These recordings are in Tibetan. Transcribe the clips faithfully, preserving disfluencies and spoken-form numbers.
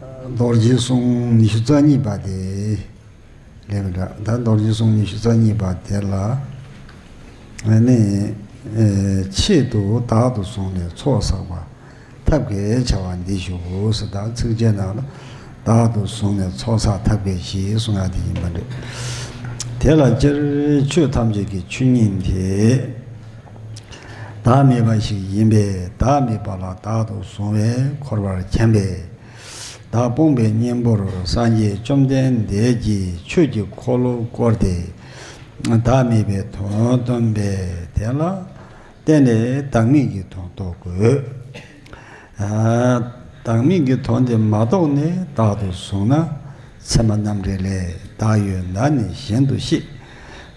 རྡོ་རྗེའི་གསུང་ཉི་ཤུ་རྩ་གཉིས་པ་དེ་ལས་མི་འདྲ། ད་རྡོ་རྗེའི་གསུང་ཉི་ཤུ་རྩ་གཉིས་པ་དེ་ལ་ནི། ཨེ། ཆེད་དུ་བདག་ཏུ་བཟུང་ནས་ཚོགས་བསགས་པ། ཐབས་མཁས་བྱ་བ་འདི་ཞུ་ཟེར། ད་ཚིགས་བཅད་ནང་ལ་བདག་ཏུ་བཟུང་ནས་ཚོགས་བསགས་ཐབས་མཁས་ཞེས་གསུང་ཡ་དེ་ཡིན་པ་རེད། དེ་ལ་སྤྱིར་ཆོས་ཐམས་ཅད་ཀྱི་ཆོས་ཉིད་དེ་བདག་མེད་པ་ཞིག་ཡིན་པས། བདག་མེད་པ་ལ་བདག་ཏུ་བཟུང་བས་འཁོར་བར་འཁྱམས་པས། བདག་སྤོང་བའི་གཉེན་པོར་སངས་རྒྱས་བཅོམ་ལྡན་འདས་ཀྱིས་ཆོས་ཀྱི་འཁོར་ལོ་བསྐོར་ཏེ། བདག་མེད་པའི་དོན་སྟོན་པས། དེ་ལ་བརྟེན་ནས་བདག་མེད་ཀྱི་དོན་རྟོགས་དགོས། ཨ། བདག་མེད་ཀྱི་དོན་དེ་མ་རྟོགས་ནས་བདག་ཏུ་བཟུང་ན། མཚན་མ་རྣམ་འགྲེལ་ལས། བདག་ཡོད་ན་ནི་གཞན་དུ་ཤེས།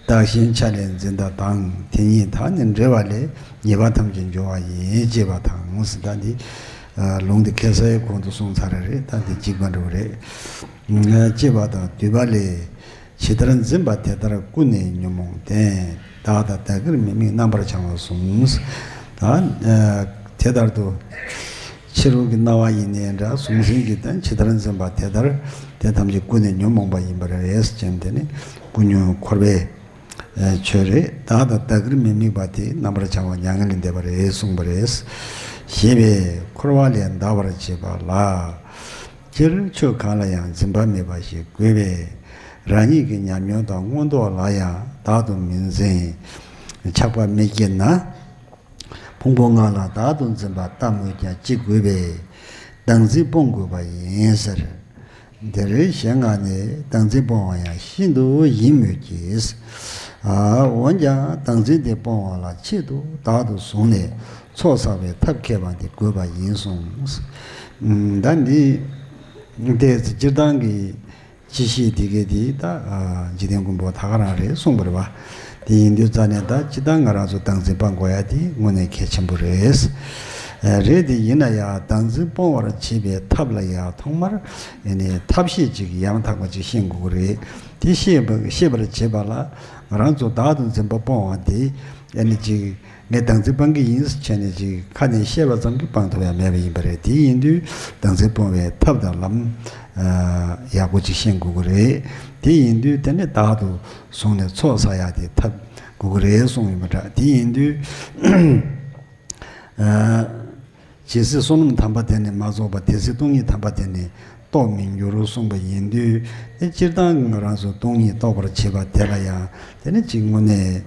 བདག་གཞན་ཆ་ལས་འཛིན་པ་དང་། དེ་གཉིས་དག་ནི་འབྲེལ་བ་ལས། ཉེས་པ་ཐམས་ཅད་སྦྱོང་བ་ཡིན། ཅེས་པ་དང་ཟེར། ད་འདི་ལུང་འདི་ཁ་སང་གོང་དུ་གསུངས་ཚར་རེད། ད་འདི་གཅིག་པ་འདྲ་བོ་རེད། ཅེས་པ་དང་བསྡུས་པ་ལས། ཇི་ལྟར་འཛིན་པ་དེ་ལྟར་ཀུན་ནས་ཉོན་མོངས་ལྡན། བདག་དང་བདག་གིར་མི་དམིགས་རྣམ་པར་བྱང་བ་གསུམ། ད་དེ་ལྟར་དུ་ཕྱི་རོལ་གྱི་སྣང་བ་ཡིན་ནའི་འདྲ། གཟུང་འཛིན་གྱི་དོན་ཇི་ལྟར་འཛིན་པ་དེ་ལྟར་དེ་ཐམས་ཅད་ཀུན་ནས་ཉོན་མོངས་པ་ཡིན་པ་རེད་ཅེས་དེ་ནི་ཀུན་ཉོན་འཁོར་བའི་ཆོས་རེད། བདག་དང་བདག་གིར་མི་དམིགས་པ་དེ་རྣམ་པར་བྱང་བ་མྱ་ངན་ལས་འདས་པ་རེད་གསུངས་པ་རེད། ཞེས་པས་འཁོར་བ་ལས་འདའ་བར་བྱེད་པ་ལ། སྤྱིར་ཆོས་གང་ལ་ཡང་འཛིན་པ་མེད་པ་ཞིག་དགོས་པས། རང་ཉིད་ཀྱི་ཉམས་མྱོང་དང་མངོན་རྟོགས་ལ་ཡང་བདག་ཏུ་མི་འཛིན། ཆགས་པ་མི་སྐྱེ་ན། ཕུང་པོ་ལྔ་ལ་བདག་ཏུ་འཛིན་པ་ལྟ་སྨོས་ཀྱང་ཅི་དགོས་པས། བདག་འཛིན་སྤོང་དགོས་པ་ཡིན་ཟེར། འདིར་ཞེས་ང་ནི་བདག་འཛིན་སྤོང་བ་ཡང་ཤིན་ཏུ་ཡིད་མོས་ཀྱིས། འོན་ཀྱང་བདག་འཛིན་དེ་སྤོང་བ་ལ་ཆེད་དུ་བདག་ཏུ་བཟུང་ནས་ཚོགས་བསགས་པའི་ཐབས་མཁས་པ་འདི་དགོས་པ་ཡིན་གསུངས། ད་འདི་ཏོག་ཙམ་སྤྱིར་བཏང་གི་སྤྱི་བཤད་དེ་གའི་དེ་ད་འཇིག་རྟེན་མགོན་པོ་ད་ག་རང་རེད་གསུངས་པ་རེད་བ། དེ་ཡིན་དུས་རྩ་ནས་ད་སྤྱིར་བཏང་ང་རང་ཚོ་བདག་འཛིན་སྤང་དགོས་ཡ་དེ་དངོས་གནས་གལ་ཆེན་པོ་རེད། རེད་དེ་ཡིན་ན་ཡང་བདག་འཛིན་སྤོང་བར་བྱེད་པའི་ཐབས་ལ་ཡང་ཐོག་མར་ཨ་ནི་ཐབས་ཤེས་ཅིག་ཡང་དག་པ་ཅིག་ཤེས་དགོས་ཀྱི་རེད། དེ་ཤེས་པ་ཤེས་པར་བྱེད་པ་ལ་ང་རང་ཚོ་བདག་ཏུ་འཛིན་པ་སྤོང་བ་དེ་ཨ་ནི་ཅིག་ངས་བདག་འཛིན་སྤང་གི་ཡིན་ཟེར་བྱས་ནས་ཅིག་ཁ་ནས་བཤད་པ་ཙམ་གྱིས་སྤང་ཐུབ་ཡ་མེད་པ་ཡིན་པ་རེད། དེ་ཡིན་དུས་བདག་འཛིན་སྤོང་བའི་ཐབས་དང་ལམ་ཡག་པོ་ཅིག་ཤེས་དགོས་ཀྱི་རེད། དེ་ཡིན་དུས་དེ་ནས་བདག་ཏུ་བཟུང་ནས་ཚོགས་བསགས་ཡ་དེ་ཐབས་དགོས་ཀྱི་རེད་གསུངས་ཡོད་པ་འདྲ། དེ་ཡིན་དུས་ཇི་སྲིད་བསོད་ནམས་དམ་པ་དེ་ནི་མ་རྫོགས་པ། དེ་སྲིད་སྟོང་ཉིད་དམ་པ་དེ་ནི་རྟོགས་མི་འགྱུར་གསུངས་པ་ཡིན་དུས། དེ་སྤྱིར་བཏང་ང་རང་ཚོ་སྟོང་ཉིད་རྟོགས་པར་བྱེད་པ་དེ་ལ་ཡང་དེ་ནི་ཅིག་དངོས་གནས་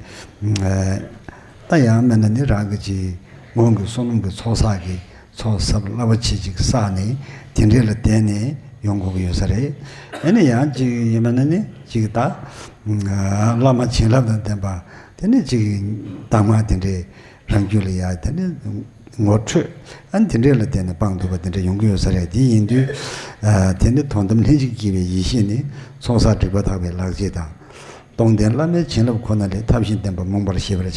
ད་ཡང་མིན་ན་ནི་རང་གི་ཅིག་སྔོན་གྱི་བསོད་ནམས་ཀྱི་ཚོགས་བསགས་ཀྱི་ཚོགས་ཟབ་རླབས་ཆེ་ཅིག་བསགས་ནས་དེ་འདྲས་ལ་བརྟེན་ནས་ཡོང་དགོས་ཀྱི་ཡོད་ས་རེད། ཨ་ནི་ཡང་ཅིག་ཡིན་མིན་ན་ནི་ཅིག་ད་བླ་མ་བྱིན་རླབས་དང་ལྡན་པ་དེ་ནི་ཅིག་གདམས་ངག་དེ་འདྲས་རང་རྒྱུད་ལ་ཡ་དེ་ནི་ངོ་འཕྲོད། ཨ་ནི་དེ་འདྲས་ལ་བརྟེན་ནས་སྤང་ཐུབ་པ་དེ་འདྲ་ཡོང་གི་ཡོད་ས་རེད། དེ་ཡིན་དུས་དེ་ནི་དོན་དམ་ལྷན་ཅིག་སྐྱེས་པའི་ཡེ་ཤེས་ནི་ཚོགས་བསགས་སྒྲིབ་པ་དག་པའི་ལག་རྗེས་དང་། སྟོང་གཏན་བླ་མའི་བྱིན་རླབས་ཁོ་ན་ལས། ཐབས་གཞན་བསྟེན་པ་མུངས་པར་ཤེས་པར་བྱ།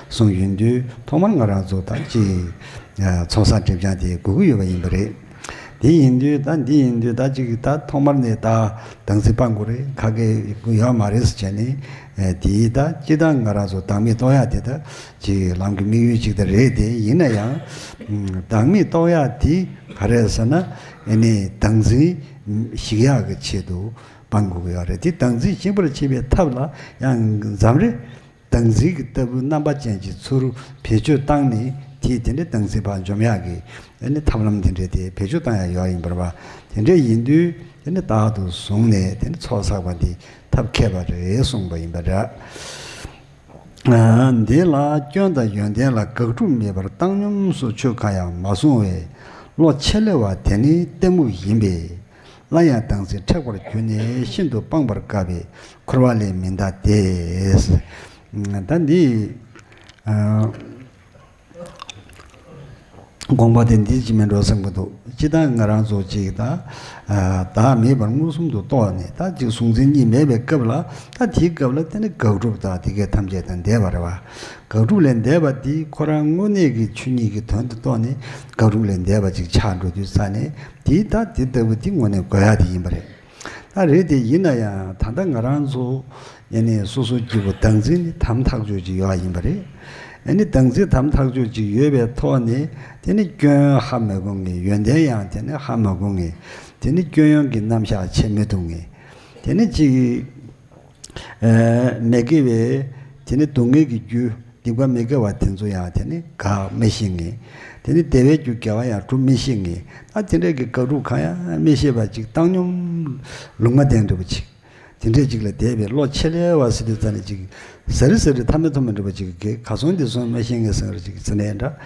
གསུངས་ཡོང་དུས་ཐོག་མར་ང་རང་ཚོ་ད་ཅིག་ཚོགས་བསགས་སྒྲིབ་སྦྱང་དེ་དགོས་ཀྱི་ཡོད་པ་ཡིན་པ་རེད། དེ་ཡིན་དུས་ད་འདི་ཡིན་དུས་ད་ཅིག་ད་ཐོག་མར་ནས་ད་བདག་འཛིན་སྤང་དགོས་རེད། ཁ་སྐད་ཡོད་མ་རེད་ཟེར་བྱས་ནས་དེའི་ད་སྤྱིར་བཏང་ང་རང་ཚོ་བདག་མེད་རྟོགས་ཡ་དེ་ད་ཅིག་ལམ་གྱི་དམིགས་ཡུལ་ཅིག་ད་རེད་དེ། ཡིན་ན་ཡང་བདག་མེད་རྟོགས་ཡ་དེ་ག་རེ་ཟེར་ན་ཨ་ནི་བདག་འཛིན་ཞིག་ཡག་གི་ཆེད་དུ་སྤང་དགོས་ཀྱི་ཡོད་རེད། དེ་བདག་འཛིན་ཞིག་པར་བྱེད་པའི་ཐབས་ལ་ཡང་འཛམ་རེ་བདག་འཛིན་གྱི་ལྟ་བུ་རྣམ་པ་ཅན་གྱི་ཚུར་བེད་སྤྱོད་བཏང་ནས་དེས་དེ་འདྲའི་བདག་འཛིན་པ་འཇོམས་ཡག་གི་ཨ་ནི་ཐབས་ལམ་དེ་འདྲའི་དེ་བེད་སྤྱོད་བཏང་ཡག་ཡོད་ཡིན་པར་བ། དེ་འདྲ་ཡིན་དུས་དེ་ནི་བདག་ཏུ་བཟུང་ནས་དེ་ནི་ཚོགས་བསགས་པ་འདི་ཐབས་མཁས་པ་རེད་གསུངས་པ་ཡིན་པ་འདྲ། འདི་ལ་སྐྱོན་དང་ཡོན་ཏན་ལ་དགག་སྒྲུབ་མེད་པར་བཏང་སྙོམས་སུ་ཆོས་གང་ཡང་མ་གསུང་བས་བློ་ཆེ་སླེ་བ་དེ་ནི་གཏི་མུག་ཡིན་པས། སླར་ཡང་བདག་འཛིན་མཁྲེགས་པར་གྱུར་ནས་ཤིན་ཏུ་སྤང་བར་དཀའ་བས་འཁོར་བ་ལས་མི་འདའ་སྟེ། ད་འདི་དགོངས་པ་དེ་འདི་ཅི་མིན་འགྲོ་བསམ་གྱི་འདུག་སྤྱིར་བཏང་ང་རང་ཚོ་གཅིག་ད་བདག་མེད་པར་མངོན་སུམ་དུ་རྟོགས་ནས་ད་ཅིག་གཟུང་འཛིན་གཉིས་མེད་པའི་སྐབས་ལ་ད་དེའི་སྐབས་ལ་དེ་ནི་དགག་སྒྲུབ་དང་དེ་གའི་ཐམས་ཅད་དང་འདས་པ་རེད་བ། དགག་སྒྲུབ་ལས་འདས་པ་དེ་ཁོ་རང་དངོས་གནས་ཀྱི་ཆོས་ཉིད་ཀྱི་དོན་དུ་རྟོགས་ནས་དགག་སྒྲུབ་ལས་འདས་པ་ཅིག་ཆགས་འགྲོ་དུས་ཙ་ནས་དེ་ད་དེ་ལྟ་བུ་དེ་དངོས་གནས་དགོས་ཡ་དེ་ཡིན་པ་རེད། ད་རེད་དེ་ཡིན་ན་ཡང་ད་ལྟ་ང་རང་ཚོ་ཡེ་ནས་སོ་སོ་སྐྱེ་བོ་བདག་འཛིན་ནི་དམ་ཐག་ཆོད་ཅིག་ཡོད་ཡིན་པ་རེད། ཨ་ནི་བདག་འཛིན་དམ་ཐག་ཆོད་ཅིག་ཡོད་པའི་ཐོག་ནས་དེ་ནི་སྐྱོན་ཡོན་ཧ་མ་གོ་མཁན། ཡོན་ཏན་ཡང་དེ་ནི་ཧ་མ་གོ་མཁན། དེ་ནི་སྐྱོན་ཡོན་གྱི་རྣམ་གཞག་བྱེད་མི་ཐུབ་མཁན། དེ་ནི་ཅིག་ཨ་མི་དགེ་བའི་དེ་ནི་སྡུག་བསྔལ་གྱི་རྒྱུ་སྡིག་པ་མི་དགེ་བ་དེ་ཚོ་ཡང་དེ་ནི་དགག་མི་ཤེས་མཁན། དེ་ནི་བདེ་བའི་རྒྱུ་དགེ་བ་ཡང་སྒྲུབ་མི་ཤེས་མཁན། ད་དེ་འདྲ་གི་དགག་སྒྲུབ་གང་ཡང་མི་ཤེས་པ་ཅིག་བཏང་སྙོམས་ལུང་མ་བསྟན་འདྲ་པོ་ཅིག་དེ་འདྲས་ཅིག་ལ་བསྡད་པའི་བློ་ཆེ་ལེ་བ་ཟེར་དུས་ཙ་ནས་ཅིག་ཟ་རི་ཟ་རི་ཐ་མི་ཐོ་མི་འདྲ་པོ་ཅིག་གི་ག་སོང་འདི་སོང་མ་ཤེས་མཁན་ཟེར་ར་ཅིག་ཟེར་ནས་འདྲ།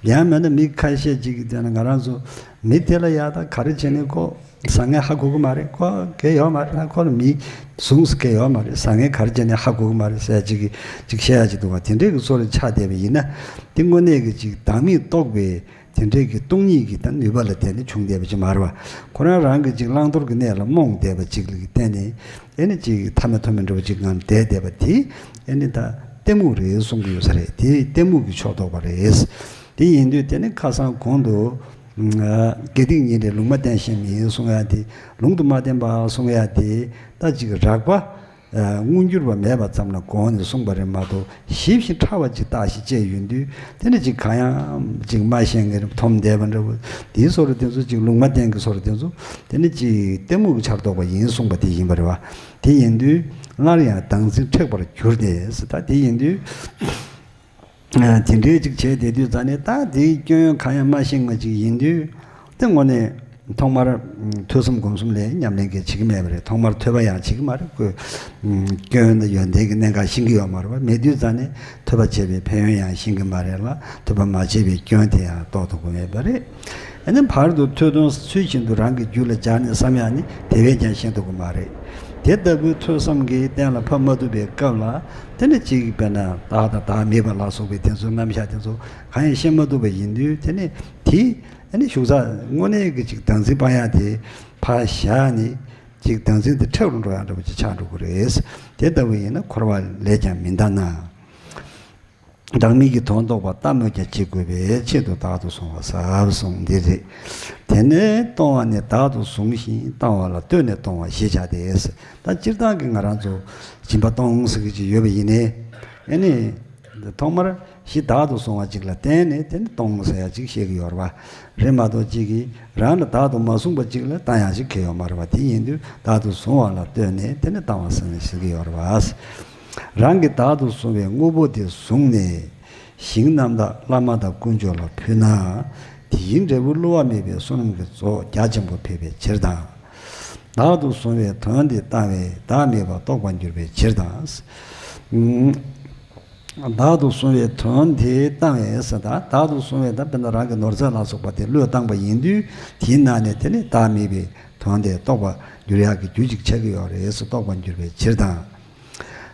ཡང་མིན་ན་མི་ཁ་ཤས་ཅིག་གིས་བལྟས་ན་ང་རང་ཚོ་མི་དེ་ལ་ཡག་ད་ག་རེ་བྱས་ནས་ཁོ་བཟང་ངན་ཧ་གོ་གི་མ་རེད། ཁོ་གལ་ཡོད་མ་རེད་ན། ཁོ་ལ་མི་ཟུངས་སུ་གལ་ཡོད་མ་རེད། བཟང་ངན་ག་རེ་བྱས་ནས་ཧ་གོ་གི་མ་རེད་ཟེར་ཅིག་གིས་ཅིག་བཤད་ཡ་ཅིག་འདུག་བ། དེ་འདྲས་ཀྱི་བཟོ་ལ་ཆགས་བསྡད་པ་ཡིན་ན་དེ་དངོས་གནས་ཀྱི་ཅིག་བདག་མེད་རྟོགས་པའི་དེ་འདྲའི་གི་སྟོང་ཉིད་ཀྱི་ད་ནུས་པ་ལ་བརྟེན་ནས་བྱུང་བསྡད་པ་ཅིག་མ་རེད་བ། ཁོ་རང་རང་གི་ཅིག་བླང་དོར་གྱི་གནས་ལ་རྨོངས་བསྡད་པ་ཅིག་ལ་གི་བརྟེན་ནས་ཨེ་ནི་ཅིག་ཐ་མལ་ཐོག་མེད་འདྲ་བོ་ཅིག་ངང་བསྡད་བསྡད་པ་དེ་ཨེ་ནི་ད་གཏི་མུག་རེད་གསུང་གི་ཡོད་ས་རེད། དེ་གཏི་མུག་གི་ཕྱོགས་གཏོགས་པ་རེད། དེ་ཡིན་དུས་དེ་ནི་ཁ་སང་གོང་དུ་ཨ་དགེ་སྡིག་གཉིས་འདྲེས་ལུང་མ་བསྟན་ཤེས་མིན་གསུང་ཡ་དེ། ལུང་དུ་མ་བསྟན་པ་གསུང་ཡ་དེ་ད་ཅིག་རགས་པ། ཨ་མངོན་གྱུར་བ་མེད་པ་ཙམ་ལ་དགོངས་ནས་གསུངས་པ་རེད་མ་གཏོགས་ཞིབ་ཞིང་ཕྲ་བ་ཅིག་བརྟག་ཞིབ་བྱས་ཡོང་དུས་དེ་ནི་ཅིག་གང་ཡང་ཅིག་མ་ཤེས་མཁན་འཐོམ་བསྡད་པ་འདྲ་བོ། དེའི་བཟོ་འདྲ་དེ་ཚོ་ཅིག་ལུང་མ་བསྟན་གྱི་བཟོ་འདྲ་དེ་ཚོ་དེ་ནི་ཅིག་གཏི་མུག་གི་ཆར་གཏོགས་པ་ཡིན་གསུངས་པ་དེ་ཡིན་པ་རེད་བ། དེ་ཡིན་དུས་སླར་ཡང་བདག་འཛིན་མཁྲེགས་པར་གྱུར་ཏེ་ཟེར། ད་དེ་ཡིན་དུས། དེ་འདྲའི་ཅིག་བྱས་བསྡད་དུས་ཙ་ནས་ད་དེའི་སྐྱོན་ཡོན་གང་ཡང་མ་ཤེས་པ་ཅིག་ཡིན་དུས་དེ་དངོས་གནས་ཐོག་མར་ཐོས་བསམ་སྒོམ་གསུམ་ལས་ཉམས་ལེན་གྱི་བྱེད་ཀྱི་མེད་པ་རེད། ཐོག་མར་ཐོས་པ་ཡང་བྱེད་ཀྱི་མ་རེད། ཁོས་སྐྱོན་དང་ཡོན་ཏན་གྱི་གནད་འགག་ཤེས་ཀྱི་ཡོད་མ་རེད་བ། མེད་དུས་ཙ་ནས་ཐོས་པ་བྱས་པའི་ཕན་ཡོན་ཡང་ཤེས་ཀྱི་མ་རེད་ལ། ཐོས་པ་མ་བྱས་པའི་སྐྱོན་དེ་ཡང་རྟོགས་ཐུབ་ཀྱི་མེད་པ་རེད། ཨ་ནི་བར་དུ་ཐོས་དོན་ཚུལ་བཞིན་དུ་རང་གི་རྒྱུད་ལ་སྦྱར་ནས་བསམ་ཡག་ནི་དེ་བས་ཀྱང་ཤེས་ཐུབ་ཀྱི་མ་རེད། དེ་ལྟ་བུའི་ཐོས་བསམ་གྱིས་གཏན་ལ་ཕབ་མ་ཐུབ་པའི་སྐབས་ལ་དེ་ནི་གཅིག་དཔེར་ན་བདག་དང་བདག་མེད་པ་ལ་སོགས་པའི་དེ་ཚོའི་རྣམ་གཞག་དེ་ཚོ་གང་ཡང་ཤེས་མ་ཐུབ་པ་ཡིན་དུས་དེ་ནི་དེ་ཨ་ནི་ཞུགས་ས་དངོས་གནས་ཀྱི་ཅིག་བདག་འཛིན་སྤང་ཡག་དེ་ཕར་བཞག་ནས་ཅིག་བདག་འཛིན་དེ་མཁྲེགས་རུ་འགྲོ་ཡག་འདྲ་པོ་ཅིག་ཆགས་འགྲོ་གི་རེད། དེ་ལྟ་བུ་ཡིན་ན་འཁོར་བ་ལས་ཀྱང་མི་འདའ་ན། བདག་མེད་ཀྱི་དོན་རྟོགས་པ་ལྟ་སྨོས་ཀྱང་ཅི་དགོས་པའི་ཆེད་དུ་བདག་ཏུ་བཟུང་བ་ཟབ་གསུངས་འདི་རེད། དེ་ནས་གཏོང་བ་ནི་བདག་ཏུ་བཟུང་ཞིང་བཏང་བ་ལ་ལྟོས་ནས་གཏོང་བ་ཞེས་བྱ་སྟེ། ད་སྤྱིར་བཏང་གི་ང་རང་ཚོ་སྦྱིན་པ་གཏོང་ཟེར་གྱི་ཅིག་ཡོད་པ་ཡིན་ནའི་ཨེ་ནི་ཐོག་མར་གཞི་བདག་ཏུ་བཟུང་བ་ཅིག་ལ་བརྟེན་ནས་དེ་ནི་གཏོང་ཟེར་ཡ་ཅིག་བཤད་ཀྱི་ཡོད་རེད་བ། རེད་མ་གཏོགས་ཅིག་གིས་རང་ལ་བདག་ཏུ་མ་བཟུང་བ་ཅིག་ལ་བཏང་ཡག་ཅིག་གལ་ཡོད་མ་རེད་བ། དེ་ཡིན་དུས་བདག་ཏུ་བཟུང་བ་ལ་ལྟོས་ནས་དེ་ནི་བཏང་བ་ཟེར་ནས་ཟེར་གྱི་ཡོད་རེད་བ། རང་གིས་བདག་ཏུ་བཟུང་བའི་དངོས་པོ་དེ་བཟུང་ནས་ཞིང་རྣམ་དག་བླ་མ་དང་དཀོན་མཆོག་ལ་ཕུལ་ན། དེའི་འབྲས་བུ་བསླུ་བ་མེད་པའི་བསོད་ནམས་ཀྱི་ཚོགས་རྒྱ་ཆེན་པོ་འཕེལ་བའི་ཕྱིར་དང་། བདག་ཏུ་བཟུང་བའི་དོན་དེ་བཏང་བས་བདག་མེད་པ་རྟོགས་པར་འགྱུར་བའི་ཕྱིར་དང་། བདག་ཏུ་བཟུང་བའི་དོན་དེ་བཏང་བས་ཟེར། ད་བདག་ཏུ་བཟུང་བའི་ད་དཔེར་ན་རང་གི་ནོར་རྫས་ལ་སོགས་པ་དེ་བློས་བཏང་པ་ཡིན་དུས་དེའི་ནང་ནས་དེ་ནི་བདག་མེད་པའི་དོན་དེ་རྟོགས་པར་འགྱུར་ཡག་གི་རྒྱུ་ཅིག་ཆགས་ཀྱི་ཡོད་རེད་ཟེར། རྟོགས་པར་འགྱུར་བའི་ཕྱིར་དང་།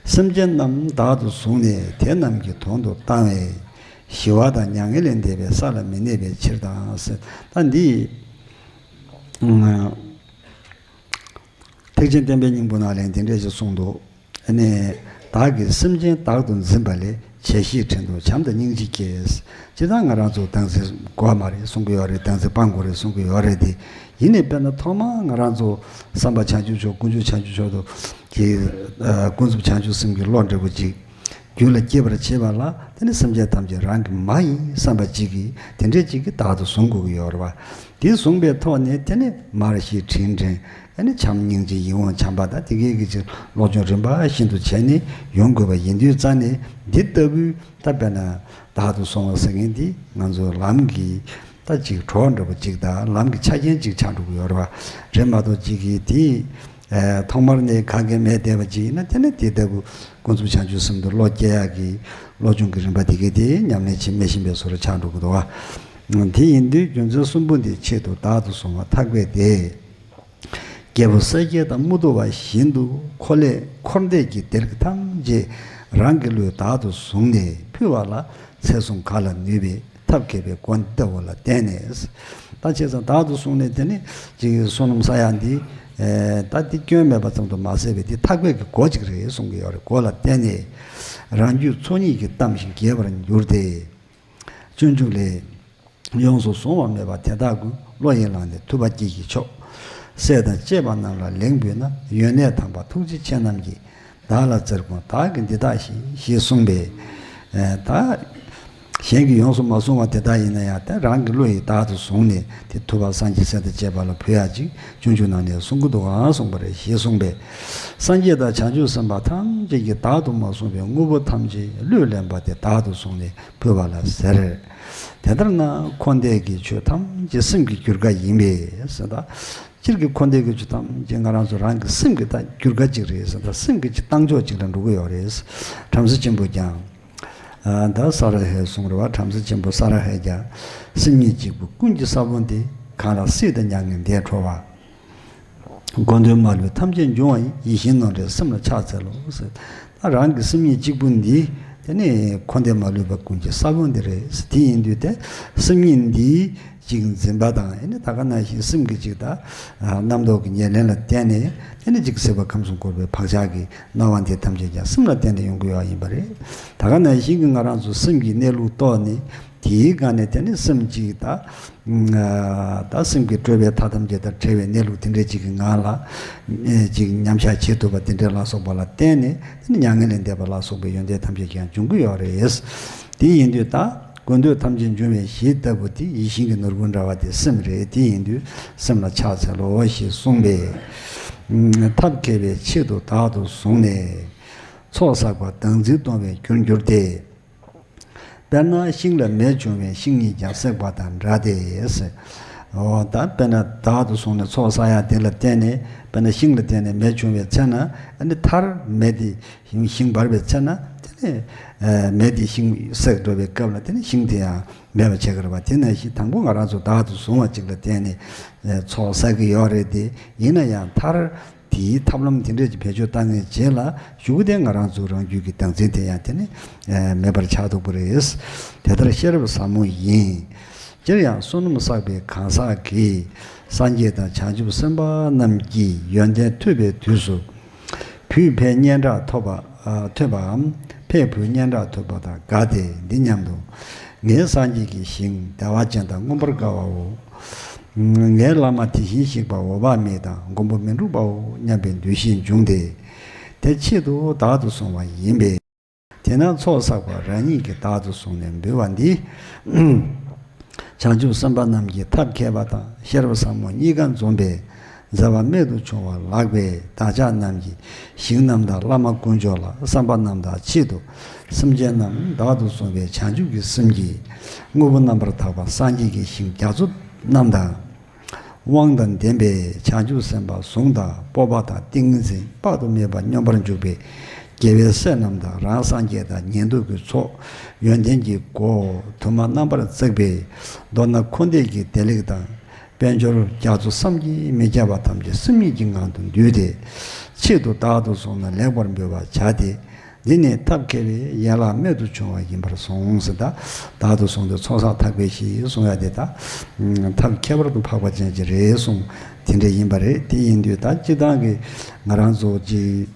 སེམས་ཅན་རྣམས་བདག་ཏུ་བཟུང་ནས་དེ་རྣམས་ཀྱི་དོན་དུ་བཏང་བས་ཞི་བ་དང་མྱ་ངན་ལས་འདས་པའི་ས་ལ་མི་གནས་པའི་ཕྱིར་དང་ཟེར། ད་འདི་ཐེག་ཆེན་བསྟན་པའི་སྙིང་པོ་ནང་ལ་འདི་འདྲ་ཞིག་གསུངས་འདུག་ཨ་ནི་བདག་གིས་སེམས་ཅན་བདག་ཏུ་འཛིན་པ་ལས། བྱས་ཤིང་དྲན་དུ་བྱམས་དང་སྙིང་རྗེ་སྐྱེས། སྤྱིར་བཏང་ང་རང་ཚོ་བདག་འཛིན་དགོས་མ་རེད་གསུང་གི་ཡོད་རེད། བདག་འཛིན་སྤང་དགོས་རེད་གསུང་གི་ཡོད་རེད་དེ། ཡིན་ནའི་དཔེར་ན་ཐོག་མར་ང་རང་ཚོ་བསམ་པ་བྱང་ཆུབ་མཆོག་དཀོན་མཆོག་བྱང་ཆུབ་མཆོག་ཏུ་གི་ཀུན་རྫོབ་བྱང་ཆུབ་སེམས་ཀྱི་བློ་འདྲ་པོ་ཅིག་རྒྱུད་ལ་སྐྱེས་པར་བྱེད་པ་ལ་དེ་ནི་སེམས་ཅན་ཐམས་ཅད་རང་གི་མ་ཡིན་བསམ་པ་ཅིག་གིས་དེ་འདྲས་ཅིག་གིས་བདག་ཏུ་བཟུང་དགོས་ཀྱི་ཡོད་རེད་བ། དེ་བཟུང་པའི་ཐོག་ནས་དེ་ནི་མར་ཞེས་དྲིན་དྲན། ཨ་ནི་བྱམས་སྙིང་རྗེ་ཡིད་འོང་བྱམས་པ་དང་དེ་གའི་གི་ཅིག་སློབ་སྦྱོང་རིམ་པ་བཞིན་དུ་བྱས་ནས་ཡོང་དགོས་པ་ཡིན་དུས་ཙ་ནས་འདི་ལྟ་བུའི་ད་དཔེར་ན་བདག་ཏུ་བཟུང་བ་ཟེར་མཁན་འདི་ང་ཚོ་ལམ་གྱི་ད་ཅིག་གྲོགས་འདྲ་པོ་ཅིག་དང་ལམ་གྱི་ཆ་རྐྱེན་ཅིག་ཆགས་འགྲོ་གི་ཡོད་རེད་བ། རེད་མ་གཏོགས་ཅིག་གིས་དེ་ཐོག་མར་ནས་ག་གེ་མེད་བསྡད་པ་ཅིག་ཡིན་ན་དེ་ནི་དེ་ལྟ་བུ་ཀུན་རྫོབ་བྱང་ཆུབ་སེམས་དུ་བློ་སྐྱེ་ཡག་གི་སློབ་སྦྱོང་གི་རིམ་པ་དེ་གའི་དེ་ཉམས་ལེན་བྱེད་མི་ཤེས་པའི་བཟོ་འདྲ་ཆགས་འགྲོ་གི་འདུག་བ། དེ་ཡིན་དུས་རྒྱུ་མཚན་གསུམ་པོ་འདི་ཆེད་དུ་བདག་ཏུ་བཟུང་བ་ཐག་པས་ཏེ། རྒྱལ་པོ་གསལ་རྒྱལ་དང་མུ་ཏོ་བ་བཞིན་དུ་འཁོར་ལས་འཁོར་འདས་ཀྱི་སྡེ་ཐམས་ཅད་རང་གི་བློས་བདག་ཏུ་བཟུང་ནས་ཕུལ་བ་ལ་ཚེ་གཟུངས་ག་ལ་ནུས་པའི་ཐབས་མཁས་པའི་སྒོ་འདི་ལྟ་བུ་ལ་བརྟེན་ནས། ད་བྱས་ཙང་བདག་ཏུ་བཟུང་ནས་དེ་ནི་ཅིག་བསོད་ནམས་བསགས་ཡག་འདི་ད་འདི་སྐྱོན་མེད་པ་ཙམ་དུ་མ་ཟད་པའི་འདི་ཐག་པས་ཀྱི་སྒོ་ཅིག་རེད་གསུང་གི་ཡོད་རེད། སྒོ་ལ་བརྟེན་ནས་རང་རྒྱུད་ཚོགས་གཉིས་ཀྱིས་གཏམས་ཤིང་རྒྱས་པར་འགྱུར་ཏེ། སྤྱོད་འཇུག་ལས། ཡོངས་སུ་བཟུང་བ་མེད་པ་དེ་དག་ཀུན། བློ་ཡིས་བླངས་ནས་ཐུབ་པ་དཀྱིལ་གྱི་མཆོག་སྲས་དང་བཅས་པ་རྣམས་ལ་ལན་འབུལ་ན། ཡོན་གནས་དམ་པ་ཐུགས་རྗེ་ཆེ་རྣམས་ཀྱིས། བདག་ལ་བརྩེར་དགོངས་བདག་གིས་འདི་དག་བཞེས། ཞེས་གསུངས་པས། ད་ གཞན་གྱིས་ཡོངས་སུ་མ་བཟུང་བ་དེ་དག་ཡིན་ན་ཡང་དེ་རང་གི་བློ་ཡིས་བདག་ཏུ་བཟུང་ནས་དེ་ཐུབ་པ་སངས་རྒྱས་སྲས་དང་བཅས་པ་ལ་ཕུལ་ཡག་ཅིག་སྤྱོད་འཇུག་ནང་ནས་གསུང་གི་འདུག་ག་གསུངས་པ་རེད་ཞེས་གསུངས་པས། སངས་རྒྱས་དང་བྱང་ཆུབ་སེམས་དཔའ་ཐམས་ཅད་ཀྱིས་བདག་ཏུ་མ་བཟུང་བའི་དངོས་པོ་ཐམས་ཅད་བློས་ལེན་པ་དེ་བདག་ཏུ་བཟུང་ནས་ཕུལ་བ་ལ་ཟེར། དེ་ལྟར་ན་འཁོར་འདས་ཀྱི་ཆོས་ཐམས་ཅད་སེམས་ཀྱི་འགྱུར་ཁ་ཡིན་པས་ཟེར་ད། སྤྱིར་གྱི་འཁོར་འདས་ཀྱི་ཆོས་ཐམས་ཅད་ང་རང་ཚོ་རང་གི་སེམས་ཀྱི་ད་འགྱུར་ཁ་ཅིག་རེད་ཟེར་ད། སེམས་ཀྱི་ཅིག་བཏང་ཕྱོགས་ཅིག་ལ་འགྲོ་གི་ཡོད་རེད། བྲམ་ཟེ་ཆེན་པོས་ཀྱང་། ཨ་ད་ས་ར་ཧའི་གསུང་རེད་བ། བྲམ་ཟེ་ཆེན་པོ་ས་ར་ཧའི་ཀྱང་། སེམས་ཉིད་གཅིག་པུ་ཀུན་གྱི་ས་བོན་ཏེ། གང་ལ་སྲིད་དང་མྱ་ངན་འདས་འཕྲོ་བ། དགོས་འདོད་མ་ལུས་ཐམས་ཅད་འབྱུང་བ་ཡི། ཡིད་བཞིན་ནོར་འདྲའི་སེམས་ལ་ཕྱག་འཚལ་ལོ་ཟེར། ད་རང་གི་སེམས་ཉིད་གཅིག་པུ་འདི་དེ་ནི་འཁོར་འདས་མ་ལུས་པ་ཀུན་གྱི་ས་བོན་འདི་རེད། དེ་ཡིན་དུས་དེ་སེམས་ཉིད་འདི་ཅིག་འཛིན་པ་དང་ཨེ་ནི་ད་ག་ནང་བཞིན་སེམས་ཀྱི་ཅིག་ད་རྣམ་རྟོག་གི་ཉེར་ལེན་ལ་བརྟེན་ནས་དེ་ནི་ཅིག་སྲིད་པ་ཁམས་གསུམ་འཁོར་བའི་བག་ཆགས་ཀྱི་སྣང་བ་འདི་ཐམས་ཅད་ཀྱང་སེམས་ལ་བརྟེན་ནས་ཡོང་གི་ཡོད་ཡིན་པ་རེད། ད་ག་ནང་བཞིན་གྱི་ང་རང་ཚོ་སེམས་ཀྱི་གནས་ལུགས་རྟོགས་ནས་དེའི་སྒང་ནས་དེ་ནི་སེམས་ཀྱི་ད། ད་སེམས་ཀྱི་སྤྲོས་པའི་མཐའ་ཐམས་ཅད་དང་བྲལ་བའི་གནས་ལུགས་དེ་འདྲའི་ཅིག་གི་ངང་ལ་ཅིག་མཉམ་བཞག་བྱེད་ཐུབ་པ་དེ་འདྲ་ལ་སོགས་པ་ལ་བརྟེན་ནས་དེ་ནི་མྱ་ངན་ལས་འདས་པ་ལ་སོགས་པའི་ཡོན་ཏན་ཐམས་ཅད་ཀྱང་འབྱུང་གི་ཡོད་རེད། དེ་ཡིན་དུས་ད་དགོས་འདོད་ཐམས་ཅད་འབྱུང་བའི་གཞི་ལྟ་བུ་དེ་ཡིད་བཞིན་གྱི་ནོར་བུ་འདྲ་བ་དེ་སེམས་རེད། དེ་ཡིན་དུས་སེམས་ལ་ཕྱག་འཚལ་ལོ་ཞེས་གསུངས་པས། ཐབས་མཁས་པའི་ཆེད་དུ་བདག་ཏུ་བཟུང་ནས། ཚོགས་བསགས་པ་བདག་འཛིན་གཏོང་བའི་རྒྱུར་འགྱུར་ཏེ། དཔེར་ན་ཤིང་ལ་མེ་བྱུང་བས་ཤིང་ཉིད་ཀྱང་བསྲེགས་པ་དང་འདྲ་སྟེ། འོ་ད་དཔེར་ན་བདག་ཏུ་བཟུང་ནས་ཚོགས་བསགས་ཡ་དེ་ལ་བརྟེན་ནས་དཔེར་ན་ཤིང་ལ་བརྟེན་ནས་མེ་བྱུང་བའི་ཚེ་ན་ཨ་ནི་མཐར་མེ་དེ་ཤིང་ཤིང་འབར་བའི་ཚེ་ན་དེ་ནི་མེ་དེ་ཤིང་བསྲེགས་འགྲོ་བའི་སྐབས་ལ་དེ་ནི་ཤིང་དེ་ཡང་མེད་པ་བྱེད་ཀྱི་རེད་པ། དེ་ནང་བཞིན་དང་པོ་ང་རང་ཚོ་བདག་ཏུ་བཟུང་བ་ཅིག་ལ་བརྟེན་ནས་ཚོགས་བསགས་ཀྱི་ཡོད་རེད་དེ། ཡིན་ན་ཡང་མཐར། དེའི་ཐབས་ལམ་དེ་འདྲས་ཀྱི་བེད་སྤྱོད་བཏང་མཁན་རྗེས་ལ་གཞུག་གུ་དེ་ང་རང་ཚོ་རང་རྒྱུད་ཀྱི་བདག་འཛིན་དེ་ཡང་དེ་ནི་མེད་པར་ཆགས་འདུག་པ་རེད། དེ་ལྟར་ཤེས་རབ་ཟབ་མོ་ཡིན། སྤྱིར་ཡང་བསོད་ནམས་བསགས་པའི་གང་ཟག་གིས་སངས་རྒྱས་དང་བྱང་ཆུབ་སེམས་དཔའ་རྣམས་ཀྱི་ཡོན་ཏན་ཐོས་པའི་དུས་སུ། བུས་ཕའི་སྙན་གྲགས་ཐོས་པ། ཐོས་པའམ་ཕས་བུའི་སྙན་གྲགས་ཐོས་པ་དང་འགའ་སྟེ་འདི་སྙམ་དུ། ངའི་སངས་རྒྱས་ཀྱི་ཞིང་བདེ་བ་ཅན་དང་མངོན་པར་དགའ་བའོ། ངའི་བླ་མ་དེ་བཞིན་གཤེགས་པ་འོད་དཔག་མེད་དང་མགོན་པོ་མི་འཁྲུགས་པའོ་སྙམ་པའི་འདུ་ཤེས་འབྱུང་སྟེ། དེ་ཆེད་དུ་བདག་ཏུ་བཟུང་བ་ཡིན་པས། དེས་ན་ཚོགས་བསགས་པ་རང་ཉིད་ཀྱིས་བདག་ཏུ་བཟུང་ནས་འབུལ་བ་འདི། བྱང་ཆུབ་སེམས་དཔའ་རྣམས་ཀྱི་ཐབས་མཁས་པ་དང་ཤེས་རབ་ཟབ་མོ་གཉིས་ཀ་འཛོམས་པའི་མཛད་པ་རྨད་དུ་བྱུང་བ་ལགས་པས། བདག་ཅག་རྣམས་ཀྱི་ཞིང་རྣམས་དང་བླ་མ་དཀོན་མཆོག་ལ་བསམ་པ་རྣམས་དང་ཆེད་དུ་སེམས་ཅན་རྣམས་བདག་ཏུ་བཟུང་བའི་བྱང་ཆུབ་ཀྱི་སེམས་ཀྱིས་དངོས་པོ་རྣམ་པར་དག་པ་སངས་རྒྱས་ཀྱི་ཞིང་རྒྱ་མཚོ་རྣམས་དང་། དབང་དང་ལྡན་པའི་བྱང་ཆུབ་སེམས་དཔའ་གཟུངས་དང་སྤོབས་པ་དང་ཏིང་ངེ་འཛིན་དཔག་ཏུ་མེད་པ་སྙོམས་པར་འཇུག་པའི་དགེ་བའི་སྲས་རྣམས་དང་རང་སངས་རྒྱས་དང་ཉན་ཐོས་ཀྱི་ཚོགས་ཡོན་ཏན་གྱི་སྒོ་དུ་མ་རྣམ་པར་བརྩེགས་པའི་མདོར་ན་འཁོར་འདས་ཀྱི་བདེ་ལེགས་དང་དཔལ་འབྱོར་རྒྱ་མཚོ་བསམ་གྱིས་མི་ཁྱབ་པ་ཐམས་ཅད་སེམས་ཉིད་ཀྱི་ངང་དུ་འདུས་ཏེ་ཆེད་དུ་བདག་ཏུ་བཟུང་ན་ལེགས་པར་འབུལ་བར་བྱ་སྟེ། འདི་ནི་ཐབས་མཁས་པའི་ཡན་ལག་རྨད་དུ་བྱུང་བ་ཡིན་པར་གསུངས་ཟེར། ད་བདག་ཏུ་བཟུང་སྟེ་ཚོགས་བསགས་ཐབས་མཁས་ཞེས་གསུང་ཡ་དེ་ད་ཐབས་ཁྱད་པར་དུ་འཕགས་པ་ཅན་ཅིག་རེད་གསུངས། དེ་འདྲ་ཡིན་པ་རེད། དེ་ཡིན་དུས་ད་སྤྱིར་བཏང་གི་ང་རང་ཚོ་ཅིག་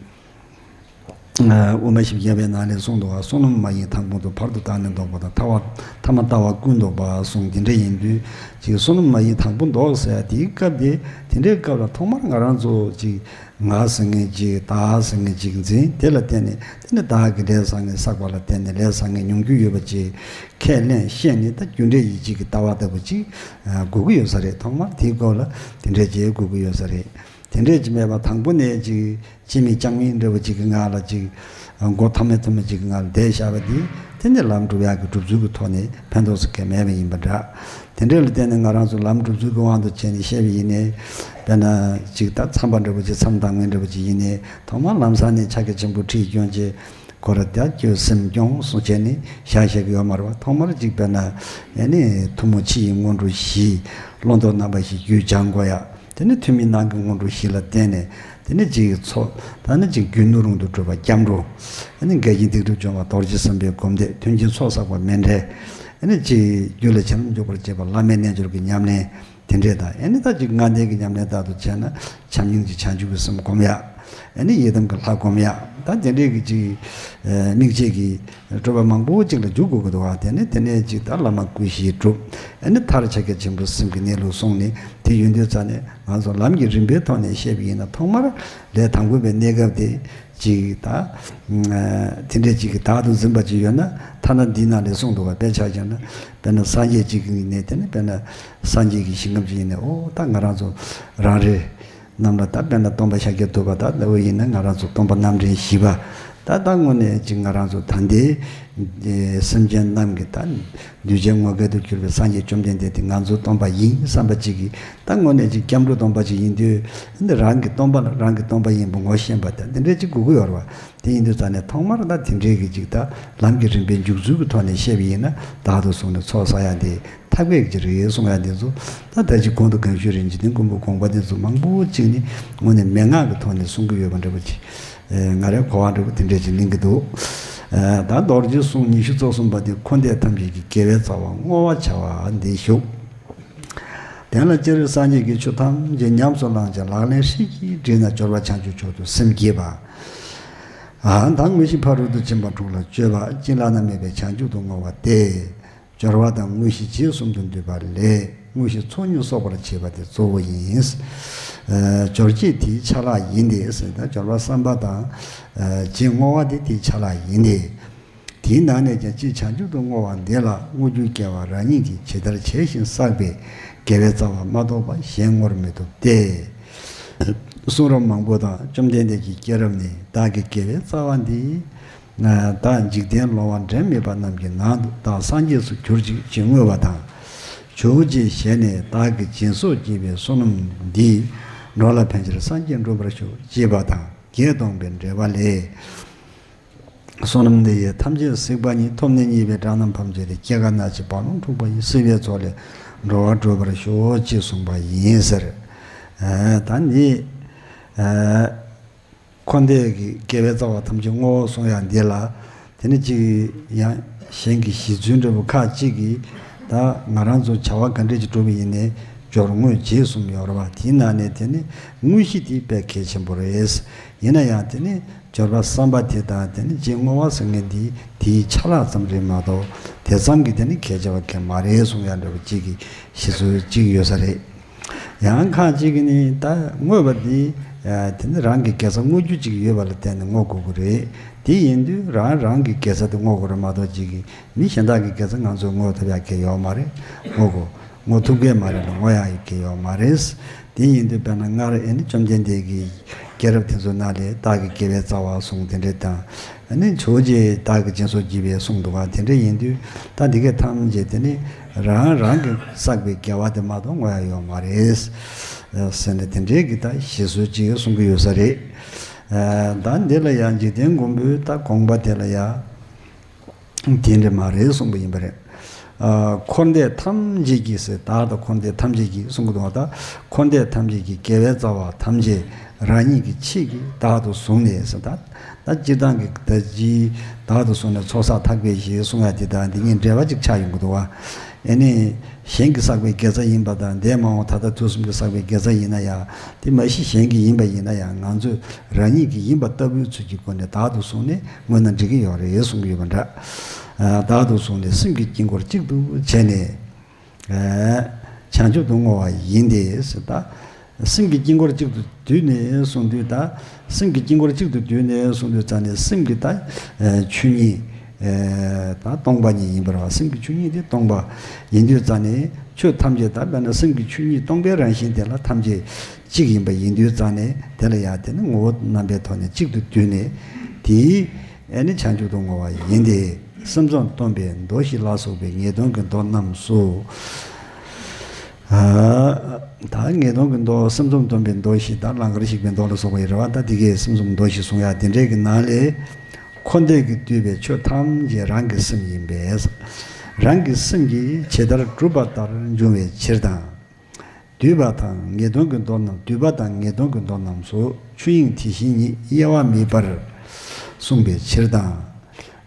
དབུ་མ་བཞི་བརྒྱ་པའི་ནང་ལས་གསུངས་འདུག་བ། བསོད་ནམས་མ་ཡིན་དང་པོ་དང་། བར་དུ་བདག་ནི་བཟློག་པ་དང་། ཐ་བ་ཐ་མ་ལྟ་བ་ཀུན་བཟློག་པ་གསུངས། དེ་འདྲ་ཡིན་དུས་ཅིག་བསོད་ནམས་མ་ཡིན་དང་པོ་བཟློག་ཟེར་ཡ་དེའི་སྐབས་དེ་དེ་འདྲའི་སྐབས་ལ་ཐོག་མར་ང་རང་ཚོ་ཅིག་ང་ཟེར་མཁན་ཅིག་བདག་ཟེར་མཁན་ཅིག་འཛིན། དེ་ལ་བརྟེན་ནས་དེ་ནི་བདག་གི་ལས་བཟང་ངན་བསགས་པ་ལ་བརྟེན་ནས་ལས་བཟང་ངན་མྱོང་རྒྱུ་ཡོད་པ་ཅིག་ཁས་ལེན་ཤེས་ནས་ད་རྒྱུ་འབྲས་ཡིད་བྱེད་ཀྱི་ལྟ་བ་ལྟ་བུ་ཅིག་དགོས་ཀྱི་ཡོད་ས་རེད། ཐོག་མར་དེའི་སྐོར་ལ་དེ་འདྲས་ཅིག་དགོས་ཀྱི་ཡོད་ས་རེད། དེ་འདྲས་ཅིག་མེད་པ་དང་པོ་ནས་ཅིག་སྤྱི་མི་ལྕང་མི་འདྲ་བོ་ཅིག་གི་ངང་ལ་ཅིག་མགོ་ཐོམ་མེ་ཐོམ་མེ་ཅིག་གི་ངང་ལ་བསྡད་བཞག་པ་དེ་དེ་ནི་ལམ་སྒྲུབ་ཡག་གི་སྒྲུབ་ཚུལ་གྱི་ཐོག་ནས་ཕན་ཐོགས་སུ་གལ་མེད་པ་ཡིན་པ་འདྲ། དེ་འདྲ་ལ་བརྟེན་ནས་ང་རང་ཚོ་ལམ་སྒྲུབ་ཚུལ་གྱི་དབང་དུ་བྱས་ནས་བཤད་པ་ཡིན་ནའི། དཔེར་ན་ཅིག་ད་མཚམས་པ་འདྲ་བོ་ཅིག་མཚམས་བསྡམ་མཁན་འདྲ་བོ་ཅིག་ཡིན་ནའི། ཐོག་མར་ལམ་སང་ནས་ཕྱག་རྒྱ་ཆེན་པོ་ཁྲིད་སྐྱོང་བྱས། ཁོ་ར་དེ་སྐྱོ་སེམས་སྐྱོང་གསུང་བྱས་ནས་བཞག་བཞག་གི་ཡོད་མ་རེད་བ། ཐོག་མར་ཅིག་དཔེར་ན་ཨེ་ནི་ཐུན་མོང་ཕྱི་ཡི་སྔོན་འགྲོ་བཞི། བླང་དོར་རྣམ་པ་བཞི་རྒྱུད་སྦྱང་དགོས་ཡ། དེ་ནས་ཐུན་མིན་ནང་གི་སྔོན་འགྲོ་བཞི་ལ་བརྟེན་ནས། དེ་ནས་ཅིག་ཚོགས། ད་ནི་ཅིག་རྒྱུད་ནུ་རུང་དུ་གྲུབ་པ་སྐྱབས་འགྲོ། ཨེ་ནི་འགལ་རྐྱེན་སྡིག་སྒྲིབ་སྦྱོང་བ་རྡོ་རྗེ་སེམས་དཔའི་སྒོམ་བཟླས། མཐུན་རྐྱེན་ཚོགས་བསགས་པ་མཎྜལ། ཨེ་ནི་ཅིག་རྒྱུད་ལ་བྱིན་རླབས་འཇུག་པར་བྱེད་པ་བླ་མའི་རྣལ་འབྱོར་གྱི་ཉམས་ལེན། དེ་འདྲས་དང་ཨེ་ནི་ད་ཅིག་ལྔ་ལྡན་གྱི་ཉམས་ལེན་ལྟར་དུ་བྱས་ན་བྱམས་སྙིང་རྗེ་བྱང་ཆུབ་ཀྱི་སེམས་སྒོམ་ཡ། ཨ་ནི་ཡི་དམ་གྱི་ལྷ་སྒོམ་ཡག་ད་དེ་འདྲའི་གི་ཅིག་དམིགས་བྱེད་ཀྱི་སྤྲོས་པ་མང་པོ་ཅིག་ལ་འཇུག་དགོས་ཀྱི་འདུག་བ། དེ་ནས་དེ་ནས་ཅིག་ད་བླ་མ་སྐུ་བཞིའི་སྒྲུབ། ཨ་ནི་མཐར་ཕྱག་རྒྱ་ཆེན་པོའི་སེམས་ཀྱི་གནས་ལུགས་གསུངས་ནས། དེ་ཡོད་དུས་ཙ་ནས་ང་ཚོ་ལམ་གྱི་རིམ་པའི་ཐོག་ནས་བཤད་པ་ཡིན་ན། ཐོག་མར་ལས་དང་པོ་པའི་གནས་སྐབས་དེ་ཅིག་ད་དེ་འདྲས་ཅིག་གི་བདག་ཏུ་འཛིན་པ་ཅིག་ཡོད་ན། ཐ་ན་འདི་ནང་ལས་གསུངས་འདུག་བ། དཔེ་ཆ་བཞག་ན་དཔེར་ན་སངས་རྒྱས་ཅིག་ཡིན་ནས། དེ་ནས་དཔེར་ན་སངས་རྒྱས་ཀྱི་ཞིང་ཁམས་ཅིག་ཡིན་ནས། ཨོ་ད་ང་རང་ཚོ་རང་རེ་རྣམས་ལ་ད་དཔེར་ན་སྟོན་པ་ཤཱཀྱ་ཐུབ་པ་ད་ལྟ་བུ་ཡིན་ན། ང་རང་ཚོ་སྟོན་པ་རྣམ་འདྲེན་བཞི་པ་ད་ད་དངོས་གནས་ཅིག་ང་རང་ཚོ་ད་ལྟའི་སེམས་ཅན་རྣམས་ཀྱི་ད་གདུལ་བྱའི་ངོ་སྐལ་དུ་གྱུར་པའི་སངས་རྒྱས་བཅོམ་ལྡན་འདས་དེ་ང་ཚོའི་སྟོན་པ་ཡིན་བསམ་པ་ཅིག་གིས། ད་དངོས་གནས་ཅིག་སྐྱབས་འགྲོ་སྟོན་པ་ཅིག་ཡིན་དུས། འདི་རང་གི་སྟོན་པ་ལ་རང་གི་སྟོན་པ་ཡིན་པ་ངོ་ཤེས་པ་དང་དེ་འདྲས་ཅིག་དགོས་ཀྱི་ཡོད་རེད་བ། དེ་ཡིན་དུས་ཙ་ནས་ཐོག་མར་ད་དེ་འདྲས་ཀྱི་ཅིག་ད་ལམ་གྱི་རིམ་པའི་འཇུག་ཚུལ་གྱི་ཐོག་ནས་བཤད་པ་ཡིན་ན། བདག་ཏུ་བཟུང་ནས་ཚོགས་བསགས་ཡག་དེ་ཐབས་མཁས་ཀྱི་རེད་གསུང་ཡག་དེ་ཚོ། ད་ད་ཅིག་གོང་དུ་གང་ཞུས་རེད། འཇིག་རྟེན་མགོན་པོ་དགོངས་པ་དེ་ཚོ་མང་པོ་ཅིག་ནི་དངོས་གནས་མན་ངག་གི་ཐོག་ནས་གསུང་གི་ཡོད་པ་འདྲ་པོ་ཅིག་ཨེ། ང་རའི་གོ་བ་འདྲ་པོ་དེ་འདྲས་ཅིག་ལེན་གྱི་འདུག་ཨེ། ད་རྡོ་རྗེའི་གསུང་ཉི་ཤུ་རྩ་གསུམ་པ་དེ། འཁོར་འདས་ཐམས་ཅད་ཀྱི་དགེ་བའི་རྩ་བ་བསྔོ་བ་བྱ་བ་འདི་བཞུགས། དེ་ལ་སྤྱིར་སངས་རྒྱས་ཀྱིས་ཆོས་ཐམས་ཅད་ཉམས་སུ་བླངས་ཤིང་ལག་ལེན་ཧྲིལ་གྱིས་བསྒྲིལ་ན། སྦྱོར་བ་བྱང་ཆུབ་མཆོག་ཏུ་སེམས་བསྐྱེད་པ། ཨ། དང་དངོས་གཞི་ཕ་རོལ་ཏུ་ཕྱིན་པ་དྲུག་ལ་སྤྱོད་པ། བྱིན་རླབས་རྣམ་སྨིན་པའི་བྱང་ཆུབ་ཏུ་བསྔོ་བ་སྟེ། སྦྱོར་བ་དང་དངོས་གཞི་རྗེས་གསུམ་དུ་འདུས་པ་ལས། དངོས་གཞི་ཚོགས་གཉིས་གསོག་པར་བྱེད་པ་དེ་གཙོ་བོ་ཡིན། ཨ། སྦྱོར་བྱེད་དེའི་ཆ་ལག་ཡིན་ཏེ། ཟེར་ད་སྦྱོར་བ་བསམ་པ་དང་། ཨ། རྗེས་བསྔོ་བ་དེ་དེའི་ཆ་ལག་ཡིན་ཏེ། དེའི་ནང་ནས་ཀྱང་སྤྱིར་བྱང་ཆུབ་ཏུ་བསྔོ་བ་འདི་ལ་བསྔོ་རྒྱུའི་སྐལ་བ་རང་ཉིད་ཀྱིས་ཇི་ལྟར་བྱས་ཤིང་བསགས་པའི་དགེ་བའི་རྩ་བ་མ་གཏོགས་པ་གཞན་བསྔོར་མི་བཏུབ་སྟེ། གསུང་རབ་མང་པོ་དང་བཅོམ་ལྡན་འདས་ཀྱི་སྐྱེས་རབས་ནས། བདག་གི་དགེ་བའི་རྩ་བ་འདི་བདག་འཇིག་རྟེན་ལོང་བ་འབྲལ་མེད་པ་རྣམས་ཀྱི་ནང་དུ་བདག་སངས་རྒྱས་སུ་གྱུར་ཅིག་ཅེས་བསྔོས་པ་དང་། ཇོ་བོ་རྗེའི་ཞལ་ནས། བདག་གིས་སྦྱིན་སོགས་བགྱིས་པའི་བསོད་ནམས་འདིས། འགྲོ་ལ་ཕན་ཕྱིར་སངས་རྒྱས་འགྲུབ་པར་ཤོག་ཅེས་པ་དང་བརྒྱད་སྟོང་པའི་འགྲེལ་པ་ལས། བསོད་ནམས་འདི་ཡིས་ཐམས་ཅད་གཟིགས་པ་ཉིད། ཐོབ་ནས་ཉེས་པའི་དགྲ་རྣམས་ཕམ་བྱས་ཏེ། སྐྱེ་རྒ་ན་འཆི་རྦ་ཀློང་འཁྲུགས་པ་ཡི། སྲིད་པའི་མཚོ་ལས་འགྲོ་བ་སྒྲོལ་བར་ཤོག་ཅེས་གསུངས་པ་ཡིན་ཟེར། ཨ། ད་ནི། ཨ། འཁོར་འདས་ཀྱི་དགེ་བའི་རྩ་བ་ཐམས་ཅད་བསྔོ་གསུང་ཡག་འདི་ལ། དེ་ནི་ཅིག་ཡང་གཞན་གྱི་གཞི་རྩོལ་འདྲ་པོ་ཁག་ཅིག་གིས། ད་ང་རང་ཚོ་བྱ་བ་ག་འདྲས་ཅིག་སྒྲུབ་པ་ཡིན་ནའི་སྦྱོར་དངོས་རྗེས་གསུམ་ཡོད་རེད་བ། དེའི་ནང་ནས་དེ་ནི་དངོས་གཞི་དེ་དཔེ་གལ་ཆེན་པོ་རེད། ཡིན་ན་ཡང་དེ་ནི་སྦྱོར་བ་བསམ་པ་དེ་དང་། དེ་ནི་རྗེས་བསྔོ་བ་ཟེར་མཁན་འདི་དེའི་ཆ་ལག་ཙམ་རེད་མ་གཏོགས། དེ་ཙམ་གྱིས་དེ་ནི་གལ་ཆེ་བ་གང་མ་རེད་གསུང་ཡག་འདྲ་པོ་ཅིག་གི་གཞི་རྩོལ་ཅིག་ཡོད་ས་རེད། ཡང་ཁག་ཅིག་གིས་ནི་ད་བསྔོས་པ་འདི། ཨ། དེ་ནི་རང་གི་དགེ་རྩ་བསྔོ་རྒྱུ་ཅིག་ཡོད་པ་ལ་བརྟེན་ནས་བསྔོ་དགོས་ཀྱི་རེད། དེ་ཡིན་དུས་རང་རང་གི་དགེ་རྩ་དེ་བསྔོ་དགོས་རེད་མ་གཏོགས། ཅིག་གིས་མི་གཞན་དག་གི་དགེ་རྩ་ང་ཚོས་བསྔོ་ཐུབ་ཡག་གི་ཡོད་མ་རེད། བསྔོ་དགོས། བསྔོ་ཐུབ་ཀྱི་མ་རེད་ལ། བསྔོ་ཡག་གི་ཡོད་མ་རེད། དེ་ཡིན་དུས་དཔེར་ན་སྔར་ཨེ་ནི་བཅོམ་ལྡན་འདས་ཀྱི་སྐྱེས་རབས་དེ་ཚོ་ནང་ལས། བདག་གི་དགེ་བའི་རྩ་བ་གསུངས་དེ་འདྲས་དང་། ཨ་ནི་ཇོ་བོ་རྗེས་བདག་གིས་སྦྱིན་སོགས་བགྱིས་པའི་གསུངས་འདུག་ག་དེ་འདྲ་ཡིན་དུས་ད་འདི་གའི་ཐམས་ཅད་དེ་ནི་རང་རང་གིས་བསགས་པའི་དགེ་བ་དེ་མ་གཏོགས་བསྔོ་ཡག་ཡོད་མ་རེད་ཟེར་ནས། དེ་འདྲའི་གི་ད་བཞེད་སྲོལ་ཅིག་གསུང་གི་ཡོད་ས་རེད། ཨ། ད་འདི་ལ་ཡང་འཇིག་རྟེན་མགོན་པོའི་ད་དགོངས་པ་དེ་ལ་ཡང་དེ་འདྲ་མ་རེད་གསུངས་པ་ཡིན་པ་རེད། ཨ། འཁོར་འདས་ཐམས་ཅད་ཀྱི་ཟེར། བདག་དང་འཁོར་འདས་ཐམས་ཅད་ཀྱི་གསུང་གི་འདུག་ག་ད་འཁོར་འདས་ཐམས་ཅད་ཀྱི་དགེ་བའི་རྩ་བ་ཐམས་ཅད་རང་ཉིད་ཀྱི་ཆེད་ཀྱི་བདག་ཏུ་བཟུང་ནས་ཟེར། ད་ད་སྤྱིར་བཏང་གི་ད་ཅི་བདག་ཏུ་བཟུང་ནས་ཚོགས་བསགས་ཐབས་མཁས་ཞེས་གསུང་ཡག་དེ་དང་འདི་གཉིས་འབྲེལ་བ་ཅིག་ཆགས་ཡོང་གི་འདུག་ག་ཨེ་ནི་གཞན་གྱིས་བསགས་པའི་དགེ་རྩ་ཡིན་པ་དང་། འདས་མ་འོངས་ད་ལྟ་དུས་གསུམ་གྱིས་བསགས་པའི་དགེ་རྩ་ཡིན་ན་ཡང་། དེ་མ་གཞི་གཞན་གྱི་ཡིན་པ་ཡིན་ན་ཡང་། ང་ཚོས་རང་ཉིད་ཀྱི་ཡིན་པ་ལྟ་བུའི་ཚུལ་གྱི་སྒོ་ནས་བདག་ཏུ་བཟུང་ནས་བསྔོས་ན་འགྲིག་གི་ཡོད་རེད་གསུང་གི་ཡོད་པ་འདྲ། ཨ། བདག་ཏུ་བཟུང་ནས་སེམས་ཀྱི་དཀྱིལ་འཁོར་གཅིག་ཏུ་བྱས་ནས། ཨ། བྱང་ཆུབ་ཏུ་བསྔོ་བ་ཡིན་ཏེ་ཟེར། ད་སེམས་ཀྱི་དཀྱིལ་འཁོར་གཅིག་ཏུ་བསྡུས་ནས་གསུངས་དུས། ད་སེམས་ཀྱི་དཀྱིལ་འཁོར་གཅིག་ཏུ་བསྡུས་ནས་གསུངས་དུས་ཙ་ནས་སེམས་ཀྱི་ད་ཨ་ཆོས་ཉིད། ཨ། ད་སྟོང་པ་ཉིད་ཡིན་པ་རེད་བ། སེམས་ཀྱི་ཆོས་ཉིད་དེ་སྟོང་པ་ཡིན་དུས་ཙ་ནས། ཆོས་ཐམས་ཅད་ད་དཔེར་ན་སེམས་ཀྱི་ཆོས་ཉིད་སྟོང་པའི་རང་བཞིན་དེ་ལ་ཐམས་ཅད་གཅིག་ཡིན་པ་ཡིན་དུས་ཙ་ནས། དེ་ལ་ཡང་དེ་ནི་ངོ་བོ་རྣམ་པའི་ཐོག་ནས་གཅིག་ཏུ་བསྡུས་ནས། དེའི་ཨ་ནི་བྱང་ཆུབ་ཏུ་བསྔོ་བ་ཡིན་ཏེ། སེམས་ཙམ་སྟོན་པའི་མདོ་བཞི་ལ་སོགས་པའི་ངེས་དོན་གྱི་མདོ་རྣམས་སོ། ཨ། ད་ངེས་དོན་གྱི་མདོ། སེམས་ཙམ་སྟོན་པའི་མདོ་བཞི་དང་། ལང་ཀར་གཞིག་པའི་མདོ་ལ་སོགས་པ་ཡི་རེད་བ། ད་འདི་གའི་སེམས་ཙམ་མདོ་བཞི་གསུང་ཡག་དེ་འདྲའི་གི་ནང་ལས། འཁོར་འདས་ཀྱིས་བསྡུས་པའི་ཆོས་ཐམས་ཅད་རང་གི་སེམས་ཡིན་པས། རང་གི་སེམས་ཀྱིས་ཇི་ལྟར་གྲུབ་པ་ལྟར་འབྱུང་བའི་ཕྱིར་དང་། བསྡུས་པ་དང་ངེས་དོན་གྱི་མདོ་རྣམས། བསྡུས་པ་དང་ངེས་དོན་གྱི་མདོ་རྣམས་སོ། ཆོས་དབྱིངས་དེ་བཞིན་ཉིད་དབྱེ་བ་མེད་པར་གསུངས་པའི་ཕྱིར་དང་།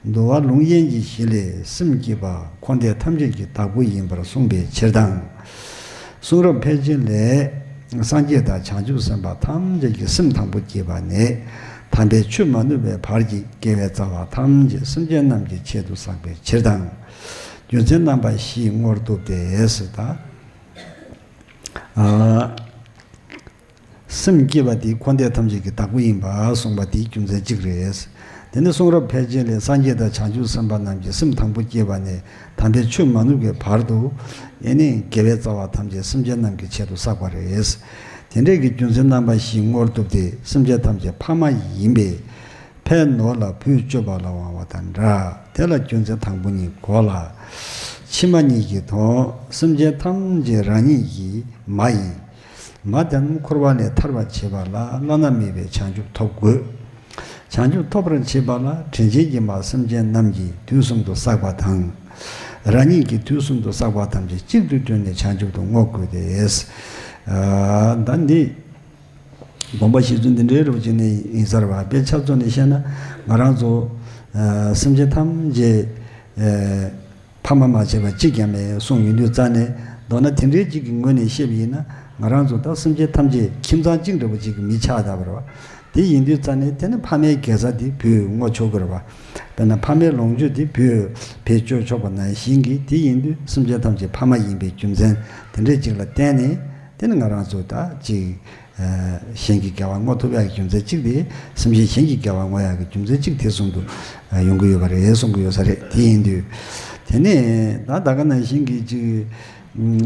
འདུལ་བ་ལུང་དབྱེན་གྱི་གཞི་ལས། སེམས་བསྐྱེད་པ་འཁོར་འདས་ཐམས་ཅད་ཀྱི་བདག་པོ་ཡིན་པར་གསུངས་པའི་ཕྱིར་དང་། གསུང་རབ་ཕལ་ཆེར་ལས། སངས་རྒྱས་དང་བྱང་ཆུབ་སེམས་དཔའ་ཐམས་ཅད་ཀྱི་སེམས་དང་པོ་བསྐྱེད་པ་ནས་དམ་པའི་ཆོས་མ་ནུབ་པའི་བར་གྱི་དགེ་བའི་རྩ་བ་ཐམས་ཅད་སེམས་ཅན་རྣམས་ཀྱི་ཆེད་དུ་བསགས་པའི་ཕྱིར་དང་། རྒྱུ་མཚན་རྣམ་པ་བཞིས་དངོས་གྲུབ་སྟེ་ཟེར་ད། ཨ། སེམས་བསྐྱེད་པ་དེ་འཁོར་འདས་ཐམས་ཅད་ཀྱི་བདག་པོ་ཡིན་པ་གསུངས་པ་དེའི་རྒྱུ་མཚན་གཅིག་རེད། དེ་ནི་གསུང་རབ་ཕལ་ཆེར་ལས་སངས་རྒྱས་དང་བྱང་ཆུབ་སེམས་དཔའ་རྣམས་ཀྱིས་སེམས་དང་པོ་བསྐྱེད་པ་ནས་དམ་པའི་ཆོས་མ་ནུབ་ཀྱི་བར་དུ། ཨེ་ནི་དགེ་བའི་རྩ་བ་ཐམས་ཅད་སེམས་ཅན་རྣམས་ཀྱི་ཆེད་དུ་བསགས་པ་རེད། དེ་འདྲའི་གི་རྒྱུ་མཚན་རྣམ་པ་བཞིས་དངོས་གྲུབ་སྟེ་སེམས་ཅན་ཐམས་ཅད་ཕ་མ་ཡིན་པས། ཕའི་ནོར་ལ་བུས་སྤྱོད་པ་ལ་དབང་བ་དང་འདྲ། དེ་ལ་རྒྱུ་མཚན་དང་པོ་ཉིད་གོ་ལ། ཕྱི་མ་གཉིས་ཀྱི་དོན། སེམས་ཅན་ཐམས་ཅད་རང་ཉིད་ཀྱི་མ་ཡིན། མ་དེ་རྣམས་འཁོར་བ་ལས་ཐར་བར་བྱེད་པ་ལ་བླ་ན་མེད་པའི་བྱང་ཆུབ་ཐོབ་དགོས། བྱང་ཆུབ་ཐོབ་པར་བྱེད་པ་ལ་དྲིན་ཅན་གྱི་མ་སེམས་ཅན་རྣམས་ཀྱིས་དུས་གསུམ་དུ་བསགས་པ་དང་། རང་ཉིད་ཀྱིས་དུས་གསུམ་དུ་བསགས་པ་ཐམས་ཅད་གཅིག་ཏུ་བསྡུས་ནས་བྱང་ཆུབ་ཏུ་བསྔོ་དགོས་ཏེ། ཨ། ད་འདི། དགོངས་པ་བཞེས་ཚུལ་འདི་འདྲའི་རུ་ཅིག་ནས་ཡིན་ས་རེད་བ། དཔེ་ཆ་བཙུགས་ནས་བཤད་ན་ང་རང་ཚོ་ཨ་སེམས་ཅན་ཐམས་ཅད་ཨ་ཕ་མ་མ་བྱས་པ་གཅིག་ཀྱང་མེད་གསུངས་ཡོང་དུས་ཙ་ནས། མདོར་ན་དེ་འདྲའི་ཅིག་གི་ངོས་ནས་བཤད་པ་ཡིན་ན་ང་རང་ཚོ་ད་སེམས་ཅན་ཐམས་ཅད་ཁྱིམ་ཚང་གཅིག་འདྲ་བོ་ཅིག་གི་མི་ཆགས་ད་བར་བ། དེ་ཡིན་དུས་ཙ་ནས་དེ་ནི་ཕ་མའི་དགེ་རྩ་དེ་བུས་བསྔོ་ཆོག་གི་རེད་བ། དཔེར་ན་ཕ་མའི་ལོངས་སྤྱོད་དེ་བུས་བེད་སྤྱོད་ཆོག་པ་ནང་བཞིན་གྱི། དེ་ཡིན་དུས་སེམས་ཅན་ཐམས་ཅད་ཕ་མ་ཡིན་པའི་རྒྱུ་མཚན་དེ་འདྲའི་ཅིག་ལ་བརྟེན་ནས། དེ་ནི་ང་རང་ཚོ་ད་ཅིག་ཨ་གཞན་གྱི་དགེ་བ་བསྔོ་ཐུབ་ཡག་གི་རྒྱུ་མཚན་གཅིག་དེ། སེམས་ཅན་གཞན་གྱི་དགེ་བ་བསྔོ་ཡག་གི་རྒྱུ་མཚན་གཅིག་དེ་གསུམ་དུ་ཨ་ཡོང་གི་ཡོད་པ་རེད་གསུང་གི་ཡོད་ས་རེད། དེ་ཡིན་དུས་དེ་ནས་ད་ད་ག་ནང་བཞིན་གྱི་ཅིག་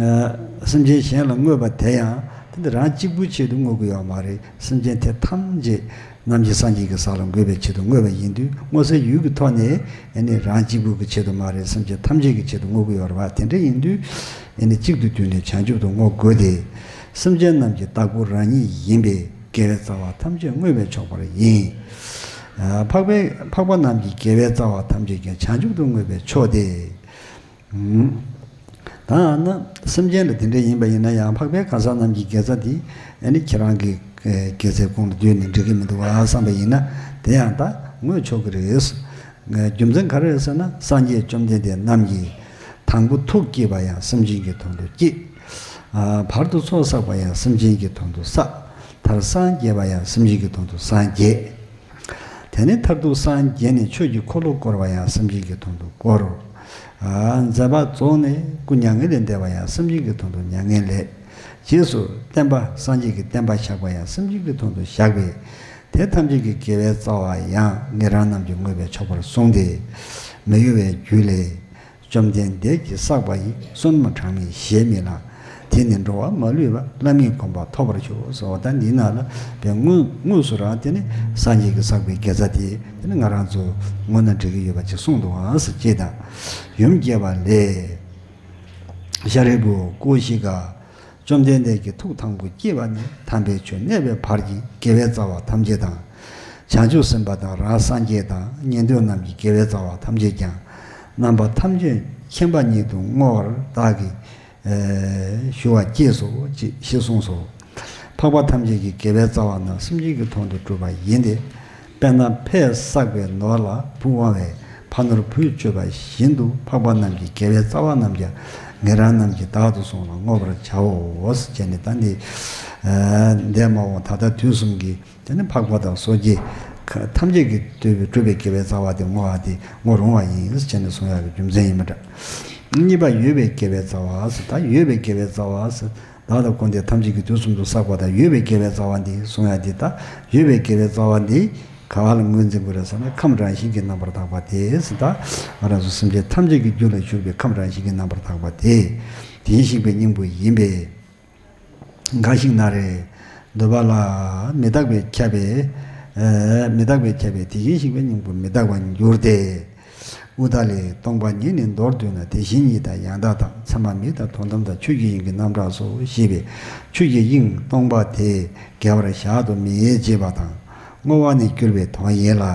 ཨ་སེམས་ཅན་གཞན་ལ་བསྔོས་པ་དེ་ཡང་དེ་འདི་རང་གཅིག་པུའི་ཆེད་དུ་བསྔོ་གི་ཡོད་མ་རེད། སེམས་ཅན་དེ་ཐམས་ཅད་རྣམ་མཁྱེན་སངས་རྒྱས་ཀྱི་ས་ལ་འགོད་པའི་ཆེད་དུ་བསྔོས་པ་ཡིན་དུས། བསྔོ་སའི་ཡུལ་གྱི་ཐོག་ནས་ཨེ་ནི་རང་གཅིག་པུ་གི་ཆེད་དུ་མ་རེད། སེམས་ཅན་ཐམས་ཅད་ཀྱི་ཆེད་དུ་བསྔོ་གི་ཡོད་རེད་བ། དེ་འདྲ་ཡིན་དུས་ཨེ་ནི་གཅིག་ཏུ་བསྡུས་ནས་བྱང་ཆུབ་ཏུ་བསྔོ་དགོས་ཏེ། སེམས་ཅན་རྣམས་ཀྱི་བདག་པོ་རང་ཉིད་ཡིན་པས་དགེ་བའི་རྩ་བ་ཐམས་ཅད་བསྔོས་པས་ཆོག་པ་ཡིན། ཨ་འཕགས་པའི་འཕགས་པ་རྣམས་ཀྱི་དགེ་བའི་རྩ་བ་ཐམས་ཅད་ཀྱང་བྱང་ཆུབ་ཏུ་བསྔོས་པས་ཆོག་སྟེ། ད་ན་སེམས་ཅན་ལ་དེ་འདྲ་ཡིན་པ་ཡིན་ན་ཡང་། འཕགས་པའི་གང་ཟག་རྣམས་ཀྱི་དགེ་རྩ་དེ་ཨ་ནི་ཁྱེད་རང་གི་དགེ་རྩའི་ཁོངས་ལ་བསྡུས་ནས་འགྲིག་གི་མི་འདུག་ཨ་བསམ་པ་ཡིན་ན། དེ་ཡང་ད་བསྔོས་ཆོག་གི་རེད། རྒྱུ་མཚན་ག་རེ་རེད་ཟེར་ན། སངས་རྒྱས་བཅོམ་ལྡན་འདས་རྣམས་ཀྱིས་དང་པོ་ཐུགས་བསྐྱེད་པ་ཡང་སེམས་ཅན་གྱི་དོན་དུ་བསྐྱེད། བར་དུ་ཚོགས་བསགས་པ་ཡང་སེམས་ཅན་གྱི་དོན་དུ་བསགས། མཐར་སངས་རྒྱས་པ་ཡང་སེམས་ཅན་གྱི་དོན་དུ་སངས་རྒྱས། དེ་ནས་མཐར་ཐུག་སངས་རྒྱས་ནས་ཆོས་ཀྱི་འཁོར་ལོ་བསྐོར་བ་ཡང་སེམས་ཅན་གྱི་དོན་དུ་བསྐོར། མཛད་པ་རྫོགས་ནས་སྐུ་མྱ་ངན་ལས་འདས་པ་ཡང་སེམས་ཅན་གྱི་དོན་དུ་མྱ་ངན་ལས། རྗེས་སུ་བསྟན་པ་སངས་རྒྱས་ཀྱི་བསྟན་པ་བཞག་པ་ཡང་སེམས་ཅན་གྱི་དོན་དུ་བཞག་པས། དེ་ཐམས་ཅད་ཀྱི་དགེ་བའི་རྩ་བ་ཡང་ཉན་རང་རྣམས་ཀྱིས་བསྔོས་པས་ཆོག་པར་གསུངས་ཏེ། མི་གཡོ་བའི་རྒྱུད་ལས། བཅོམ་ལྡན་འདས་ཀྱིས་བསགས་པ་ཡི། བསོད་ནམས་གྲངས་མེད་གཞལ་མི་ལང་། དེ་ནི་འགྲོ་བ་མ་ལུས་པ། བླ་མེད་གོ་འཕང་ཐོབ་པར་ཤོག་ཟེར་བ། ད་འདི་ནང་ལ་བའི་དངོས་དངོས་སུ་རང་དེ་ནི་སངས་རྒྱས་ཀྱིས་བསགས་པའི་དགེ་རྩ་དེ་དེ་ནི་ང་རང་ཚོ་བསྔོས་ན་འགྲིག་གི་ཡོད་པ་ཅིག་གསུངས་འདུག་ཨང་ཟེར་ཅེས་དང་། ཡུམ་རྒྱས་པ་ལས། ཤཱ་རིའི་བུ་ཀོ་ཤི་ཀ། བཅོམ་ལྡན་འདས་ཀྱིས་ཐུགས་དང་པོ་བསྐྱེད་པ་ནས་དམ་པའི་ཆོས་གནས་པའི་བར་གྱི་དགེ་བའི་རྩ་བ་ཐམས་ཅད་དང་། བྱང་ཆུབ་སེམས་དཔའ་དང་རང་སངས་རྒྱས་དང་ཉན་ཐོས་རྣམས་ཀྱི་དགེ་བའི་རྩ་བ་ཐམས་ཅད་ཀྱང་རྣམ་པ་ཐམས་ཅད་མཁྱེན་པ་ཉིད་དུ་བསྔོ་བར་བདག་གིས་ཨེ་ཞུ་བ་གཅེས་སོ་ཅེས་ཞེས་གསུངས་སོ། འཕགས་པ་ཐམས་ཅད་ཀྱི་དགེ་བའི་རྩ་བ་རྣམས་སེམས་ཅན་གྱི་དོན་དུ་བསྒྲུབས་པ་ཡིན་ཏེ། དཔེར་ན་ཕས་བསགས་པའི་ནོར་ལ་བུ་དབང་བས་ཕ་ནོར་བུས་སྤྱོད་པ་བཞིན་དུ། འཕགས་པ་རྣམས་ཀྱི་དགེ་བའི་རྩ་བ་རྣམས་ཀྱང་ཉན་རང་རྣམས་ཀྱིས་བདག་ཏུ་བཟུང་ལ་བསྔོ་བར་བྱའོ་ཞེས་ནས། ད་འདི་ཨ་འདས་མ་འོངས་ད་ལྟ་དུས་གསུམ་གྱི་དེ་ནི་འཕགས་པ་དང་སོ་སྐྱེ་ཁ་ཐམས་ཅད་ཀྱིས་བསྒྲུབས་པའི་བསྒྲུབས་པའི་དགེ་བའི་རྩ་བ་དེ་བསྔོ་བ་དེ་བསྔོ་རུང་བ་ཡིན་ཞེས་ནས་གསུང་ཡག་གི་རྒྱུ་མཚན་ཡིན་པ་འདྲ། གཉིས་པ་ཡོད་པའི་དགེ་བའི་རྩ་བ་ཟེར། ད་ཡོད་པའི་དགེ་བའི་རྩ་བ་ཟེར། བདག་དང་འཁོར་འདས་ཐམས་ཅད་ཀྱི་དུས་གསུམ་དུ་བསགས་པ་དང་ཡོད་པའི་དགེ་བའི་རྩ་བ་འདི་གསུང་ཡག་འདི། ད་ཡོད་པའི་དགེ་བའི་རྩ་བ་འདི་ག་བ་ལ་ངོས་འཛིན་དགོས་རེད་ཟེར་ན། ཁམས་རང་བཞིན་གྱིས་རྣམ་པར་དག་པ་དེ་ཟེར། ད་ང་རང་ཚོ་སེམས་ཅན་ཐམས་ཅད་ཀྱི་རྒྱུད་ལ་བཞུགས་པའི་ཁམས་རང་བཞིན་གྱིས་རྣམ་པར་དག་པ་དེ་དེ་བཞིན་གཤེགས་པའི་སྙིང་པོ་ཡིན་པས། འགའ་ཞིག་ན་རེ། འདོད་པ་ལ་མི་རྟག་པས་ཁྱབ་པས། ཨ་མི་རྟག་པས་ཁྱབ་པས་དེ་བཞིན་གཤེགས་པའི་སྙིང་པོ་མི་རྟག་པར་འགྱུར་ཏེ། ཨུཏྟ་ལའི་སྟོང་པ་ཉིད་ནི་མདོར་བསྡུ་ན། དེ་བཞིན་ཉིད་དང་ཡང་དག་དང་། ཚད་མ་མིང་དང་དོན་དམ་དང་། ཆོས་ཀྱི་དབྱིངས་ཀྱི་རྣམ་གྲངས་སོ་ཞེས་པའི་ཆོས་ཀྱི་དབྱིངས་སྟོང་པ་དེ་འགལ་བར་བཞག་ཏུ་མི་བྱེད་པ་དང་། བསྔོ་བ་ནི་གྱུར་པའི་དོན་ཡིན་ལ།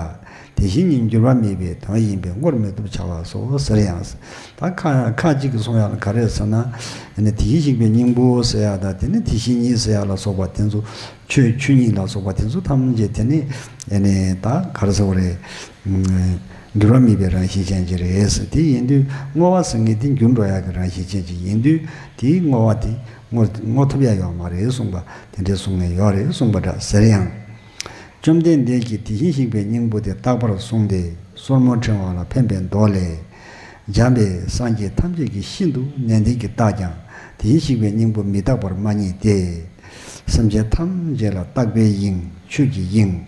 དེ་བཞིན་ཉིད་འགྱུར་བ་མེད་པའི་དོན་ཡིན་པས་བསྔོར་མི་བཏུབ་བྱ་བ་སོགས་ཟེར་ཡང་། ད་ཁ་ཁ་ཅིག་གིས་གསུང་ཡག་ལ་ག་རེ་ཟེར་ན། ཨ་ནི་དེ་བཞིན་གཤེགས་པའི་སྙིང་པོ་ཟེར་ཡག་དང་། དེ་ནི་དེ་བཞིན་ཉིད་ཟེར་ཡག་ལ་སོགས་པ་དེ་ཚོ། ཆོས་ཆོས་ཉིད་ལ་སོགས་པ་དེ་ཚོ་ཐམས་ཅད་དེ་ནི་ཨ་ནི་ད་ག་རེ་ཟེར་བ་རེད། ཨུམ། འགྱུར་བ་མེད་པའི་རང་བཞིན་ཅན་ཅིག་རེད་ཟེར། དེ་ཡིན་དུས་བསྔོ་བ་ཟེར་མཁན་དེ་འགྱུར་འགྲོ་ཡག་གི་རང་བཞིན་ཅན་ཅིག་ཡིན་དུས་དེའི་བསྔོ་བ་དེ་བསྔོ་བསྔོ་ཐུབ་ཡག་ཡོད་མ་རེད་གསུངས་པ་དེ་འདྲས་གསུང་མཁན་ཡོད་རེད་གསུངས་པ་འདྲ་ཟེར་ཡང་། བཅོམ་ལྡན་འདས་ཀྱིས་དེ་བཞིན་གཤེགས་པའི་སྙིང་པོ་དེ་རྟག་པར་བཟུང་སྟེ་སོར་མོ་ཕྲེང་བ་ལ་ཕན་པའི་མདོ་ལས། འཇམ་པའི་སངས་རྒྱས་ཐམས་ཅད་ཀྱིས་ཤིན་ཏུ་ནན་ཏན་གྱིས་བརྟགས་ཀྱང་དེ་བཞིན་གཤེགས་པའི་སྙིང་པོ་མི་རྟག་པར་མ་རྙེད་དེ། སེམས་ཅན་ཐམས་ཅད་ལ་རྟག་པའི་དབྱིངས་ཆོས་ཀྱི་དབྱིངས་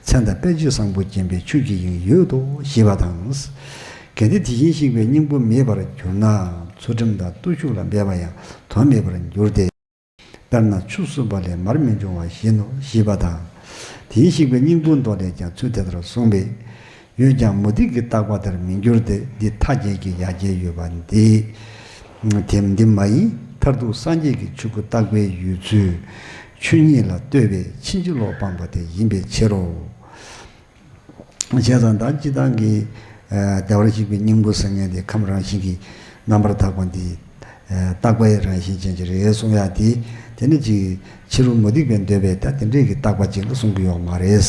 མཚན་དང་དཔེ་བྱད་བཟང་པོ་བརྒྱན་པའི་ཆོས་ཀྱི་དབྱིངས་ཡོད་དོ་ཞེས་པ་དང་། གལ་ཏེ་དེ་བཞིན་གཤེགས་པའི་སྙིང་པོ་མེད་པར་གྱུར་ན་ཚུལ་ཁྲིམས་དང་བརྟུལ་ཞུགས་ལ་འབད་པ་ཡང་དོན་མེད་པར་འགྱུར་ཏེ། དཔེར་ན་ཆུ་བསྲུབས་པ་ལས་མར་མི་འབྱུང་བ་བཞིན་ནོ་ཞེས་པ་དང་། དེ་བཞིན་གཤེགས་པའི་སྙིང་པོའི་མདོ་ལས་ཀྱང་ཚུལ་དེ་ལྟར་གསུངས་པས། ཡོད་ཀྱང་མུ་སྟེགས་ཀྱི་རྟག་པ་དེར་མི་འགྱུར་ཏེ། འདི་མཐའ་རྒྱས་ཀྱི་ཡ་གྱལ་ཡོད་པ་འདི། དེ་འདི་མ་ཡིན་མཐར་ཐུག་སངས་རྒྱས་ཀྱི་ཆོས་སྐུ་རྟག་པའི་ཡུལ་ཚུལ་ཆོས་ཉིད་ལ་ལྟོས་པའི་ཕྱིན་ཅི་ལོག་སྤངས་པ་དེ་ཡིན་པའི་ཕྱིར་རོ། བྱས་ཙང་ད་སྤྱིར་བཏང་གི་བདེ་བར་གཤེགས་པའི་སྙིང་པོ་ཟེར་མཁན་དེ་ཁམས་རང་བཞིན་གྱི་རྣམ་པར་དག་པ་འདི་རྟག་པའི་རང་བཞིན་ཅན་ཅིག་རེད་གསུང་ཡག་དེ། དེ་ནི་ཅིག་ཕྱི་རོལ་མུ་སྟེགས་པས་འདོད་པའི་ད་དེ་འདྲས་ཀྱི་རྟག་པ་ཅིག་ལ་གསུང་གི་ཡོད་མ་རེད།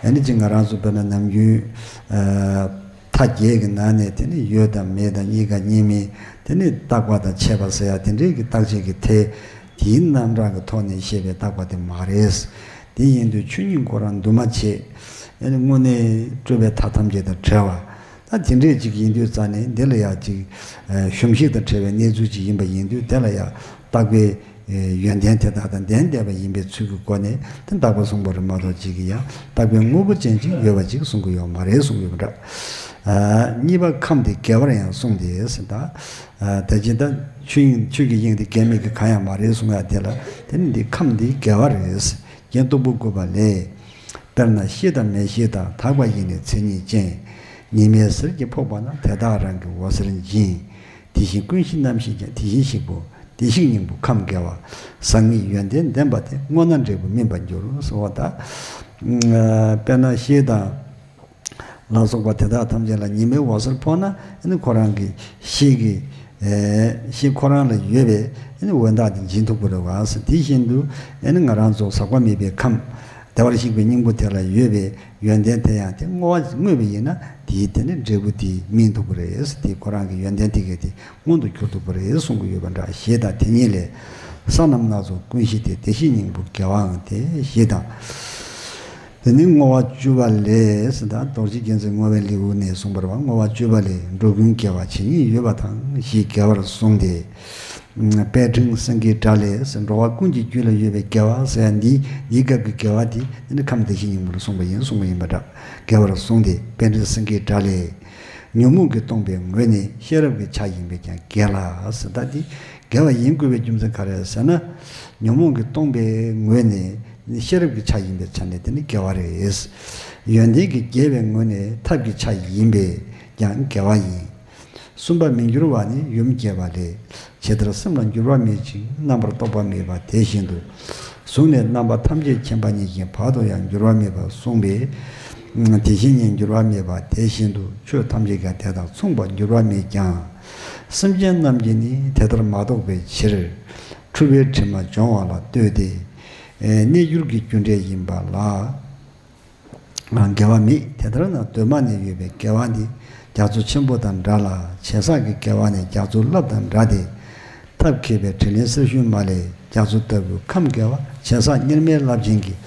ཨ་ནི་ཅིག་ང་རང་ཚོ་དཔེར་ན་ནམ་རྒྱུན་མཐའ་རྒྱས་ཀྱི་ནང་ནས་དེ་ནི་ཡོད་དང་མེད་དང་གཉིས་ཀ་གཉིས་མེད། དེ་ནི་རྟག་པ་དང་ཆད་པ་ཟེར་ཡག་དེ་འདྲས་ཀྱི་རྟག་ཆད་ཀྱི་ཐད། དེའི་རྣམ་གྲངས་ཀྱི་ཐོག་ནས་བཤད་པའི་རྟག་པ་དེ་མ་རེད། དེ་ཡིན་དུས་ཆོས་ཉིད་ཁོ་རང་འདུས་མ་བྱས། ཨ་ནི་དངོས་གནས་སྤྲོས་པའི་མཐའ་ཐམས་ཅད་དང་བྲལ་བ། ད་དེ་འདྲས་ཅིག་ཡིན་དུས་རྩ་ནས་འདི་ལ་ཡང་ཅིག་གཞོམ་གཞིག་དང་བྲལ་བའི་གནས་ཚུལ་ཅིག་ཡིན་པ་ཡིན་དུས་དེ་ལ་ཡང་རྟག་པའི་ཡོན་ཏན་དེ་དག་དང་ལྡན་བསྡད་པ་ཡིན་པའི་ཚུལ་གྱི་སྒོ་ནས་དེ་རྟག་པ་གསུངས་པ་རེད་མ་གཏོགས་ཅིག་གི་ཡང་རྟག་པའི་དངོས་པོ་ཅན་ཅིག་ཡོད་པ་ཅིག་གསུང་གི་ཡོད་མ་རེད་གསུང་གི་ཡོད་པ་འདྲ། གཉིས་པ་ཁམས་དེ་དགེ་བར་ཡང་གསུངས་ཏེ་ཟེར་ད། ད་ཅི་ད་ཆོས་དབྱིངས་ཆོས་ཀྱི་དབྱིངས་དེ་དགེ་མེད་ཀྱི་གང་ཡང་མ་རེད་གསུང་ཡག་དེ་ལ་དེ་ནི་འདི་ཁམས་འདི་དགེ་བ་རེད། རྒྱན་སྟུག་པོ་དགུ་པ་ལས། དཔེར་ན་ཤེས་དང་མི་ཤེས་དང་དག་པ་ཡི་ནི་མཚན་ཉིད་ཅན། ཉི་མའི་ཟེར་གྱིས་ཕོག་པ་ན་དེ་དག་རང་གི་འོད་ཟེར་འབྱིན། དེ་བཞིན་ཀུན་གཞི་རྣམ་ཤེས་ཀྱང་དེ་བཞིན་གཤེགས་པོ། དེ་བཞིན་སྙིང་པོ་ཁམས་དགེ་བ། ཟག་མེད་ཡོན་ཏན་ལྡན་པ་དེ་བསྔོ་ན་འབྲས་བུ་སྨིན་པར་འགྱུར་ཟེར་བ་དང་། དཔེར་ན་ཤེས་དང་། ལ་སོགས་པ་དེ་དག་ཐམས་ཅད་ལ་ཉི་མའི་འོད་ཟེར་ཕོག་ན་ཨ་ནི་ཁོ་རང་གི་ཤེས་ཀྱི་ཨེ་ཤེས་ཁོ་རང་ལ་ཡོད་པའི་ཨ་ནི་འོད་མདངས་དེ་འབྱིན་ཐུབ་ཀྱི་རེད་བ། དེ་བཞིན་དུ་ཨ་ནི་ང་རང་ཚོ་ཟག་པ་མེད་པའི་ཁམས་བདེ་བར་གཤེགས་པའི་སྙིང་པོ་དེ་ལ་ཡོད་པའི་ཡོན་ཏན་དེ་ཡང་དེ་བསྔོ་བ་བསྔོས་པ་ཡིན་ན་དེའི་དེ་ནི་འབྲས་བུ་དེ་སྨིན་ཐུབ་ཀྱི་རེད། དེ་ཁོ་རང་གི་ཡོན་ཏན་དེ་གས་དེ་མངོན་དུ་གྱུར་ཐུབ་པ་རེད་གསུང་གི་ཡོད་པ་འདྲ། ཞེས་དང་དེ་ཉིད་ལས། ས་རྣམས་སྣ་ཚོགས་ཀུན་གཞི་སྟེ། དེ་བཞིན་སྙིང་པོ་དགེ་བའང་སྟེ། ཞེས་དང་། དེ་ནི་བསྔོ་བ་བཅུ་པ་ལས་ཟེར་ད་རྡོ་རྗེ་རྒྱལ་མཚན་བསྔོ་བའི་ལེའུ་ནས་གསུངས་པ་རེད་བ། བསྔོ་བ་བཅུ་པ་ལས། འགྲོ་ཀུན་དགེ་བ་ཇི་སྙེད་ཡོད་པ་དང་། ཞེས་དགེ་བར་གསུངས་ཏེ། པཎ་ཌི་སེང་གེའི་སྒྲ་ལས་ཟེར། འགྲོ་བ་ཀུན་གྱི་རྒྱུད་ལ་ཡོད་པའི་དགེ་བ་ཟེར་ཡ་འདི་འདིའི་སྐབས་ཀྱི་དགེ་བ་དེ་དེ་ནི་ཁམས་དེ་བཞིན་སྙིང་པོ་ལ་གསུངས་པ་ཡིན་གསུངས་པ་ཡིན་པ་འདྲ། དགེ་བར་གསུངས་ཏེ་པཎ་ཌི་སེང་གེའི་སྒྲ་ལས། ཉོན་མོངས་ཀྱིས་སྟོང་པའི་ངོས་ནས་ཤེས་རབ་ཀྱི་ཆ་ཡིན་པས་ཀྱང་དགེ་ལ་ཟེར། ད་འདི་དགེ་བ་ཡིན་དགོས་པའི་རྒྱུ་མཚན་ག་རེ་ཟེར་ན། ཉོན་མོངས་ཀྱིས་སྟོང་པའི་ངོས་ནས་ཤེས་རབ་ཀྱི་ཆ་ཡིན་པའི་ཆ་ནས་དེ་ནི་དགེ་བ་རེད། ཡོན་ཏན་གྱིས་རྒྱས་པའི་ངོས་ནས་ཐབས་ཀྱི་ཆ་ཡིན་པས་ཀྱང་དགེ་བ་ཡིན། གསུམ་པ་མི་འགྱུར་བ་ནི་ཡུམ་རྒྱས་པ་ལས། ཇི་ལྟར་སེམས་ལ་འགྱུར་བ་མེད་ཅིང་རྣམ་པར་རྟོག་པ་མེད་པ་དེ་བཞིན་དུ། གཟུགས་ནས་རྣམ་པ་ཐམས་ཅད་མཁྱེན་པ་ཉིད་ཀྱང་བར་དུ་ཡང་འགྱུར་བ་མེད་པར་གསུངས་པས། དེ་བཞིན་ཉིད་འགྱུར་བ་མེད་པ་དེ་བཞིན་དུ་ཆོས་ཐམས་ཅད་ཀྱང་དེ་དང་མཚུངས་པར་འགྱུར་བ་མེད་ཀྱང་། སེམས་ཅན་རྣམས་ཀྱིས་ནི་དེ་ལྟར་མ་རྟོགས་པའི་ཕྱིར། འཁྲུལ་པའི་དྲི་མ་སྦྱོང་བ་ལ་ལྟོས་ཏེ། གནས་འགྱུར་གྱི་རྒྱུ་འབྲས་ཡིན་པ་ལ། དགེ་བ་མེད། དེ་ལྟར་ན་གདོད་མ་ནས་ཡོད་པའི་དགེ་བ་འདི་རྒྱ་མཚོ་ཆེན་པོ་དང་འདྲ་ལ། བྱས་བསགས་ཀྱི་དགེ་བ་ནི་རྒྱ་མཚོའི་རླབས་དང་འདྲ་སྟེ། ཐབས་མཁས་པའི་དྲིན་ལན་གསེར་ཞུན་མ་ལས་རྒྱ་མཚོ་ལྟ་བུའི་ཁམས་དགེ་བ། བྱས་བསགས་གཉེར་མའི་རླབས་ཆེན་གྱིས་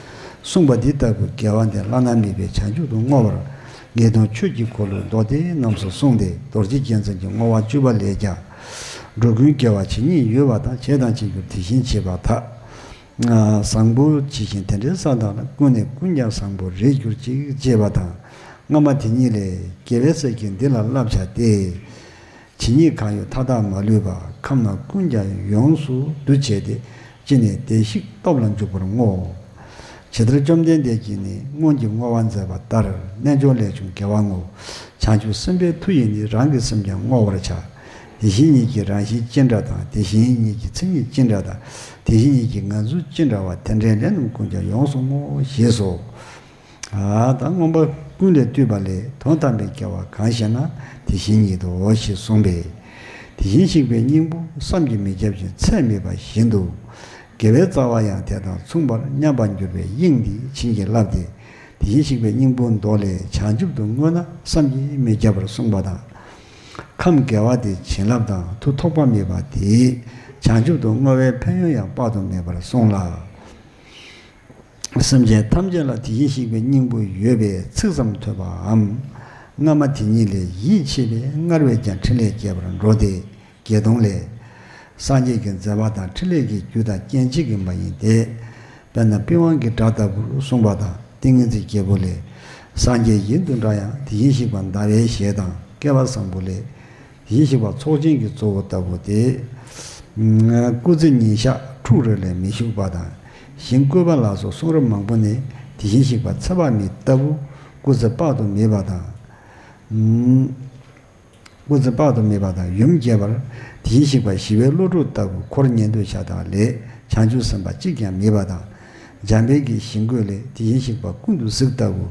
གསུངས་པ་འདི་ལྟ་བུའི་དགེ་བ་འདི་བླ་ན་མེད་པའི་བྱང་ཆུབ་ཏུ་བསྔོ་བར་ངེས་དོན་ཆོས་ཀྱི་འཁོར་ལོའི་མདོ་སྡེ་རྣམས་སུ་གསུངས་ཏེ། རྡོ་རྗེ་རྒྱལ་མཚན་གྱི་བསྔོ་བ་བཅུ་པ་ལས་ཀྱང་། འགྲོ་ཀུན་དགེ་བ་ཇི་སྙེད་ཡོད་པ་དང་། བྱས་དང་བྱེད་འགྱུར་དེ་བཞིན་བྱེད་པར་ཐལ། བཟང་པོ་ཇི་བཞིན་དེ་འདྲའི་ས་དག་ལ། ཀུན་ནས་ཀུན་ཀྱང་བཟང་པོར་རེག་གྱུར་ཅིག་ཅེས་པ་དང་། སྔ་མ་དེ་ཉིད་ལས། དགེ་བའི་རྩལ་གྱིས་འདི་ལ་བསླབ་བྱ་སྟེ། ཇི་སྙེད་གང་ཡོད་མཐའ་དག་མ་ལུས་པ། ཁམས་རྣམས་ཀུན་ཀྱང་ཡོངས་སུ་འདུ་བྱས་ཏེ། ཅི་ནས་བདེ་གཤེགས་སྟོབས་ལ་འཇུག་པར་བསྔོ། ཇི་ལྟར་བཅོམ་ལྡན་འདས་ཀྱིས་ནི་སྔོན་གྱི་བསྔོ་བ་མཛད་པ་ལྟར། རྣལ་འབྱོར་ལས་བྱུང་དགེ་བ་བསྔོ། བྱང་ཆུབ་སེམས་དཔའི་མཐུ་ཡིས་ནི། རང་གི་སེམས་ཀྱང་བསྔོ་བར་བྱ། དེ་བཞིན་ཉིད་ཀྱི་རང་བཞིན་ཅི་འདྲ་དང་། དེ་བཞིན་ཉིད་ཀྱི་མཚན་ཉིད་ཅི་འདྲ་དང་། དེ་བཞིན་ཉིད་ཀྱི་ངང་ཚུལ་ཅི་འདྲ་བ། དེ་འདྲའི་ལས་རྣམས་ཀུན་ཀྱང་ཡོངས་སུ་བསྔོ། ཞེས་སོ། ད་མངོན་པ་ཀུན་ལས་བཏུས་པ་ལས། དོན་དམ་པའི་དགེ་བ་གང་ཞེ་ན། དེ་བཞིན་ཉིད་དོ། ཞེས་གསུངས་པས། དེ་བཞིན་གཤེགས་པའི་སྙིང་པོ་བསམ་གྱིས་མི་ཁྱབ་ཅིང་ཚད་མེད་པ་བཞིན་དུ། དགེ་བའི་རྩ་བ་ཡང་དེ་དང་མཚུངས་པར་མཉམ་པར་འགྱུར་བའི་དབྱིངས་འདི་བྱིན་གྱིས་བརླབས་ཏེ། དེ་བཞིན་གཤེགས་པའི་སྙིང་པོའི་མདོ་ལས། བྱང་ཆུབ་ཏུ་བསྔོས་ན་བསམ་གྱིས་མི་ཁྱབ་པར་གསུངས་པ་དང་། ཁམས་དགེ་བ་དེ་བྱིན་རླབས་དང་མཐུ་ཐོགས་པ་མེད་པ་དེས་བྱང་ཆུབ་ཏུ་བསྔོ་བའི་ཕན་ཡོན་ཡང་དཔག་ཏུ་མེད་པར་གསུངས་ལ། སེམས་ཅན་ཐམས་ཅད་ལ་དེ་བཞིན་གཤེགས་པའི་སྙིང་པོ་ཡོད་པའི་ཚིག་ཙམ་ཐོས་པའམ། སྔ་མ་དེ་ཉིད་ལས་ཡིད་ཆེས་པས་སྔར་བས་ཀྱང་ཕྲིན་ལས་རྒྱས་པར་འགྲོ་སྟེ། བརྒྱད་སྟོང་ལས། སངས་རྒྱས་ཀྱི་མཛད་པ་དང་ཕྲིན་ལས་ཀྱི་རྒྱུ་དང་རྐྱེན་གཅིག་གིས་མ་ཡིན་ཏེ། དཔེར་ན་པི་ཝང་གི་སྒྲ་ལྟ་བུར་གསུངས་པ་དང་ཏིང་ངེ་འཛིན་རྒྱལ་པོ་ལས། སངས་རྒྱས་ཡིན་དུ་འདྲ་ཡང་དེ་བཞིན་གཤེགས་པ་ཟླ་བའི་ཞལ་དང་བསྐལ་པ་བཟང་པོ་ལས། དེ་བཞིན་གཤེགས་པ་ཚོགས་ཆེན་གྱི་གཙོ་བོ་ལྟ་བུ་སྟེ། སྐུ་ཚེ་ཉིན་ཞག་ཕྲུགས་རེ་ལས་མི་ཞུགས་པ་དང་། ཞིང་བཀོད་པ་ལ་སོགས་གསུང་རབ་མང་པོ་ནས་དེ་བཞིན་གཤེགས་པ་ཚེ་དཔག་མེད་ལྟ་བུ་སྐུ་ཚེ་དཔག་ཏུ་མེད་པ་དང་། སྐུ་ཚེ་དཔག་ཏུ་མེད་པ་དང་ཡུམ་རྒྱས་པར་དེ་བཞིན་གཤེགས་པ་ཞི་བའི་བློ་གྲོས་ལྟ་བུ་འཁོར་ཉན་ཐོས་ཤ་སྟག་ལས་བྱང་ཆུབ་སེམས་དཔའ་གཅིག་ཀྱང་མེད་པ་དང་། འཇམ་དཔལ་གྱི་ཞིང་བཀོད་ལས་དེ་བཞིན་གཤེགས་པ་ཀུན་ཏུ་གཟིགས་ལྟ་བུ་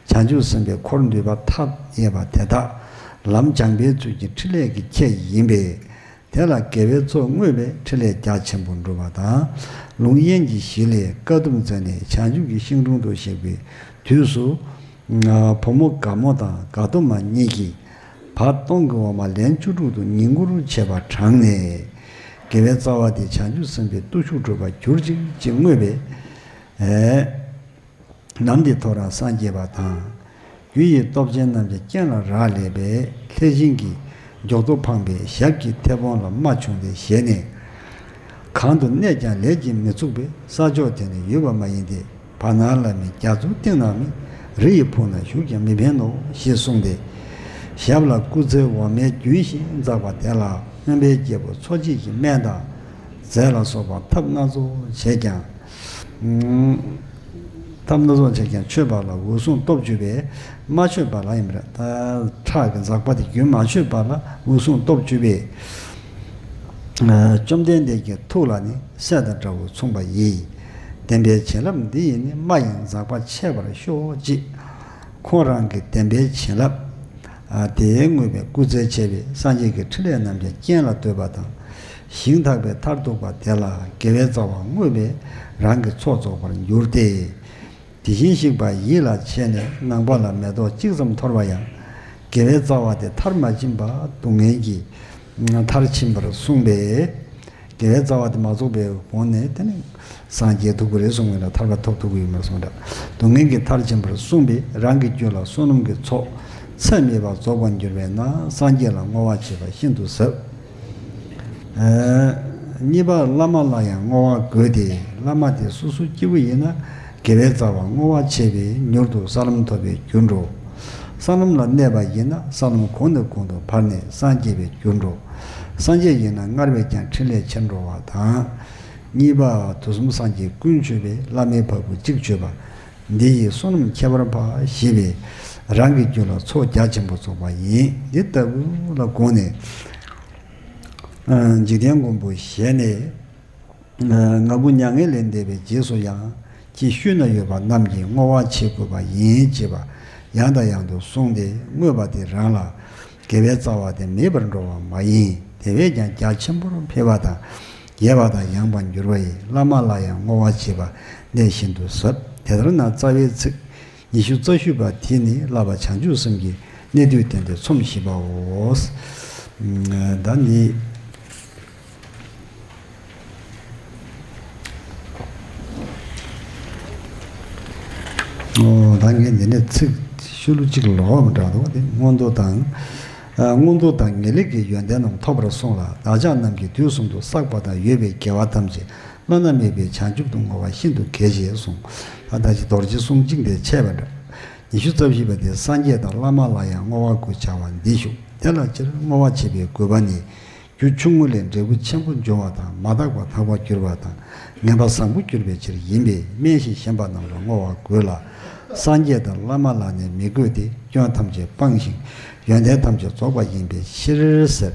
བྱང་ཆུབ་སེམས་དཔའི་འཁོར་འདུས་པ་མཐའ་ཡས་པ་དེ་དག་ལམ་སྦྱངས་པའི་ཚུལ་གྱི་ཕྲིན་ལས་ཀྱི་ཁྱད་ཡིན་པས། དེ་ལ་དགེ་བའི་ཚོགས་བསྔོས་པས་ཕྲིན་ལས་རྒྱ་ཆེན་པོ་འགྲུབ་པ་དང་། ལུང་དབྱེན་གྱི་གཞི་ལས་དཀའ་ཐུབ་མཛད་ནས་བྱང་ཆུབ་ཀྱི་ཤིང་དྲུང་དུ་གཤེགས་པའི་དུས་སུ། བུ་མོ་དགའ་མོ་དང་དགའ་སྟོན་མ་གཉིས་ཀྱིས་བ་སྟོང་གི་འོ་མ་ལན་བཅུ་དྲུག་ཏུ་ཉིན་གུང་བྱས་པ་དྲངས་ནས། དགེ་བའི་རྩ་བ་དེ་བྱང་ཆུབ་སེམས་དཔའི་བརྟུལ་ཞུགས་འགྲུབ་པར་གྱུར་ཅིག་ཅེས་བསྔོས་པས། ནམ་དེ་ཐོ་རངས་སངས་རྒྱས་པ་དང་། རྒྱུ་ཡི་སྟོབས་ཅན་རྣམས་ཀྱི་རྐྱེན་ལ་རག་ལས་པས་ལྷས་བྱིན་གྱིས་མགྱོགས་ཐོག་འཕངས་པའི་ཞབས་ཀྱི་མཐེ་བོང་ལ་རྨ་བྱུང་སྟེ་ཞལ་ནས། གང་དུ་གནས་ཀྱང་ལས་ཀྱིས་མི་ཚུགས་པས་ས་ཕྱོགས་དེ་ནི་ཡོད་པ་མ་ཡིན་ཏེ། བར་སྣང་ལ་མིན་རྒྱ་མཚོའི་གཏིང་ན་མིན་རི་ཡི་ཕུག་ན་བཞུགས་ཀྱང་མི་ཕན་ནོ་ཞེས་གསུངས་ཏེ། ཞབས་ལ་སྐུ་ཚེའི་འོ་མའི་རྒྱུན་བཞིན་འཛག་པ་དེ་ལ་སྨན་པའི་རྒྱལ་པོ་འཚོ་བྱེད་ཀྱི་སྨན་དང་། རྫས་ལ་སོགས་པ་ཐབས་སྣ་ཚོགས་བྱས་ཀྱང་། ཐབས་སྣ་ཚོགས་བྱས་ཀྱང་མཆོད་པ་ལ་འོད་སྲུང་སྟོབས་བཅུ་པས་མ་མཆོད་པ་ལ་ཡིན་པར། ད་ཁྲག་གི་འཛག་པ་དེ་རྒྱུན་མ་ཆད་པ་ལ་འོད་སྲུང་སྟོབས་བཅུ་པས། བཅོམ་ལྡན་འདས་ཀྱི་ཐུགས་ལ་ནི་སྲས་དང་འདྲ་བོ་མཚུངས་པ་ཡིས། བདེན་པའི་བྱིན་རླབས་འདི་ཡིས་ནི་རྨ་ཡི་འཛག་པ་ཆད་པར་ཤོག་ཅེས། ཁོང་རང་གི་བདེན་པའི་བྱིན་རླབས་དེ་བསྔོས་པའི་སྐུ་ཚེ་ཆད་པས་སངས་རྒྱས་ཀྱི་ཕྲིན་ལས་རྣམས་ཀྱང་རྐྱེན་ལ་ལྟོས་པ་དང་། ཞིང་དག་པའི་མཐར་ཐུག་པ་དེ་ལ་དགེ་བའི་རྩ་བ་བསྔོས་པས་རང་གི་ཚོགས་རྫོགས་པར་འགྱུར་ཏེ། དེ་བཞིན་གཤེགས་པ་ཡིད་ལ་བྱས་ནས་ནང་པ་ལ་མེ་ཏོག་གཅིག་ཙམ་འཐོར་བ་ཡང་། དགེ་བའི་རྩ་བ་དེ་མཐར་མ་ཕྱིན་པ་སྡུག་བསྔལ་གྱི་མཐར་ཕྱིན་པར་གསུངས་པས། དགེ་བའི་རྩ་བ་དེ་མ་རྫོགས་པའི་གོང་ནས་དེ་ནི་སངས་རྒྱས་ཐུབ་ཀྱི་རེད་གསུངས་པས་ན་ཐར་པ་ཐོབ་ཐུབ་ཀྱི་ཡོད་མ་རེད་གསུངས་འདྲ། སྡུག་བསྔལ་གྱི་མཐར་ཕྱིན་པར་གསུངས་པས་རང་གི་རྒྱུད་ལ་བསོད་ནམས་ཀྱི་ཚོགས་ཚད་མེད་པ་རྫོགས་པར་འགྱུར་བས་ན་སངས་རྒྱས་ལ་བསྔོ་བ་བྱེད་པ་ཤིན་ཏུ་ཟབ། གཉིས་པ་བླ་མ་ལ་ཡང་བསྔོ་བ་དགོས་ཏེ། བླ་མ་དེ་སོ་སོའི་སྐྱེ་བོ་ཡིན་ན་དགེ་བའི་རྩ་བ་བསྔོ་བ་བྱས་པས་མྱུར་དུ་ས་ལམ་ཐོབ་པའི་རྒྱུར་འགྲོ། ས་ལམ་ལ་གནས་པ་ཡིན་ན་ས་ལམ་གོང་ནས་གོང་དུ་འཕར་ནས་སངས་རྒྱས་པའི་རྒྱུར་འགྲོ། སངས་རྒྱས་ཡིན་ན་སྔར་བས་ཀྱང་ཕྲིན་ལས་ཆེར་འགྲོ་བ་དང་། གཉིས་པ་དུས་གསུམ་སངས་རྒྱས་ཀུན་མཆོད་པའི་བླ་མའི་བ་སྤུ་གཅིག་མཆོད་པ། འདི་ཡིས་བསོད་ནམས་ཁྱད་པར་འཕགས་ཞེས་པས་རང་གི་རྒྱུད་ལ་ཚོགས་རྒྱ་ཆེན་པོ་རྫོགས་པ་ཡིན། འདི་ལྟ་བུ་ལ་དགོངས་ནས། འཇིག་རྟེན་མགོན་པོ་ཞལ་ནས། ང་ཀུན་མྱ་ངན་ལས་འདས་པའི་རྗེས་སུ་ཡང་། ཅིག་ཤུལ་ན་ཡོད་པ་རྣམས་ཀྱིས་བསྔོ་བ་བྱེད་དགོས་པ་ཡིན་ཅེས་པ་ཡང་དང་ཡང་དུ་གསུངས་ཏེ་བསྔོས་པ་དེ་རང་ལ་དགེ་བའི་རྩ་བ་དེ་མེད་པར་འགྲོ་བ་མ་ཡིན། དེ་བས་ཀྱང་རྒྱ་ཆེན་པོར་འཕེལ་བ་དང་། ཡལ་བ་དང་ཡང་བར་འགྱུར་བ་ཡི། བླ་མ་ལ་ཡང་བསྔོ་བ་བྱེད་པ་གནད་ཤིན་ཏུ་ཟབ། དེ་ལྟར་ན་རྩ་བའི་ཚིག་ཉི་ཤུ་རྩ་བཞི་པ་དེ་ནི་བསླབ་པ་བྱང་ཆུབ་སེམས་ཀྱི་གནད་བསྡུས་བསྟན་ཏེ་ཚོམས་བཞི་པའོ། ད་ནི། ཨོ་ད་ངས་འདི་ནས་ཚིག་ཤུ་ལུ་གཅིག་ལོག་མི་འདྲ་འདུག་དེ་མངོན་མཐོ་དང་། ཨ་མངོན་མཐོ་དང་ངེས་ལེགས་ཀྱི་ཡོན་ཏན་རྣམས་ཐོབ་པར་གསུངས་ལ། བདག་ཅག་རྣམས་ཀྱིས་དུས་གསུམ་དུ་བསགས་པ་དང་ཡོད་པའི་དགེ་བ་ཐམས་ཅད་བླ་ན་མེད་པའི་བྱང་ཆུབ་ཏུ་བསྔོ་བ་ཤིན་ཏུ་གལ་ཆེ་གསུངས། ད་ལྟ་ཅི་རྡོ་རྗེ་གསུང་གཅིག་འདིར་འཆད་པ་འདྲ། ཉི་ཤུ་རྩ་བཞི་པ་དེ་སངས་རྒྱས་དང་བླ་མ་ལ་ཡང་བསྔོ་བ་དགོས་བྱ་བ་འདི་ཞུ། དེ་ལ་སྤྱིར་བསྔོ་བ་བྱེད་པའི་དགོས་པ་ནི། རྒྱུ་ཆུང་ངུ་ལས་འབྲས་བུ་ཆེན་པོ་འབྱུང་བ་དང་མ་དག་པ་དག་པར་འགྱུར་བ་དང་ངན་པ་བཟང་པོ་འགྱུར་བའི་ཕྱིར་ཡིན་པས་སྨན་ཞིང་གཞན་པ་རྣམས་ལ་བསྔོ་བ་དགོས་ལ། སངས་རྒྱས་དང་བླ་མ་ལ་ནི་མི་དགོས་ཏེ་སྐྱོན་ཐམས་ཅད་སྤངས་ཤིང་ཡོན་ཏན་ཐམས་ཅད་རྫོགས་པ་ཡིན་པའི་ཕྱིར་ཟེར།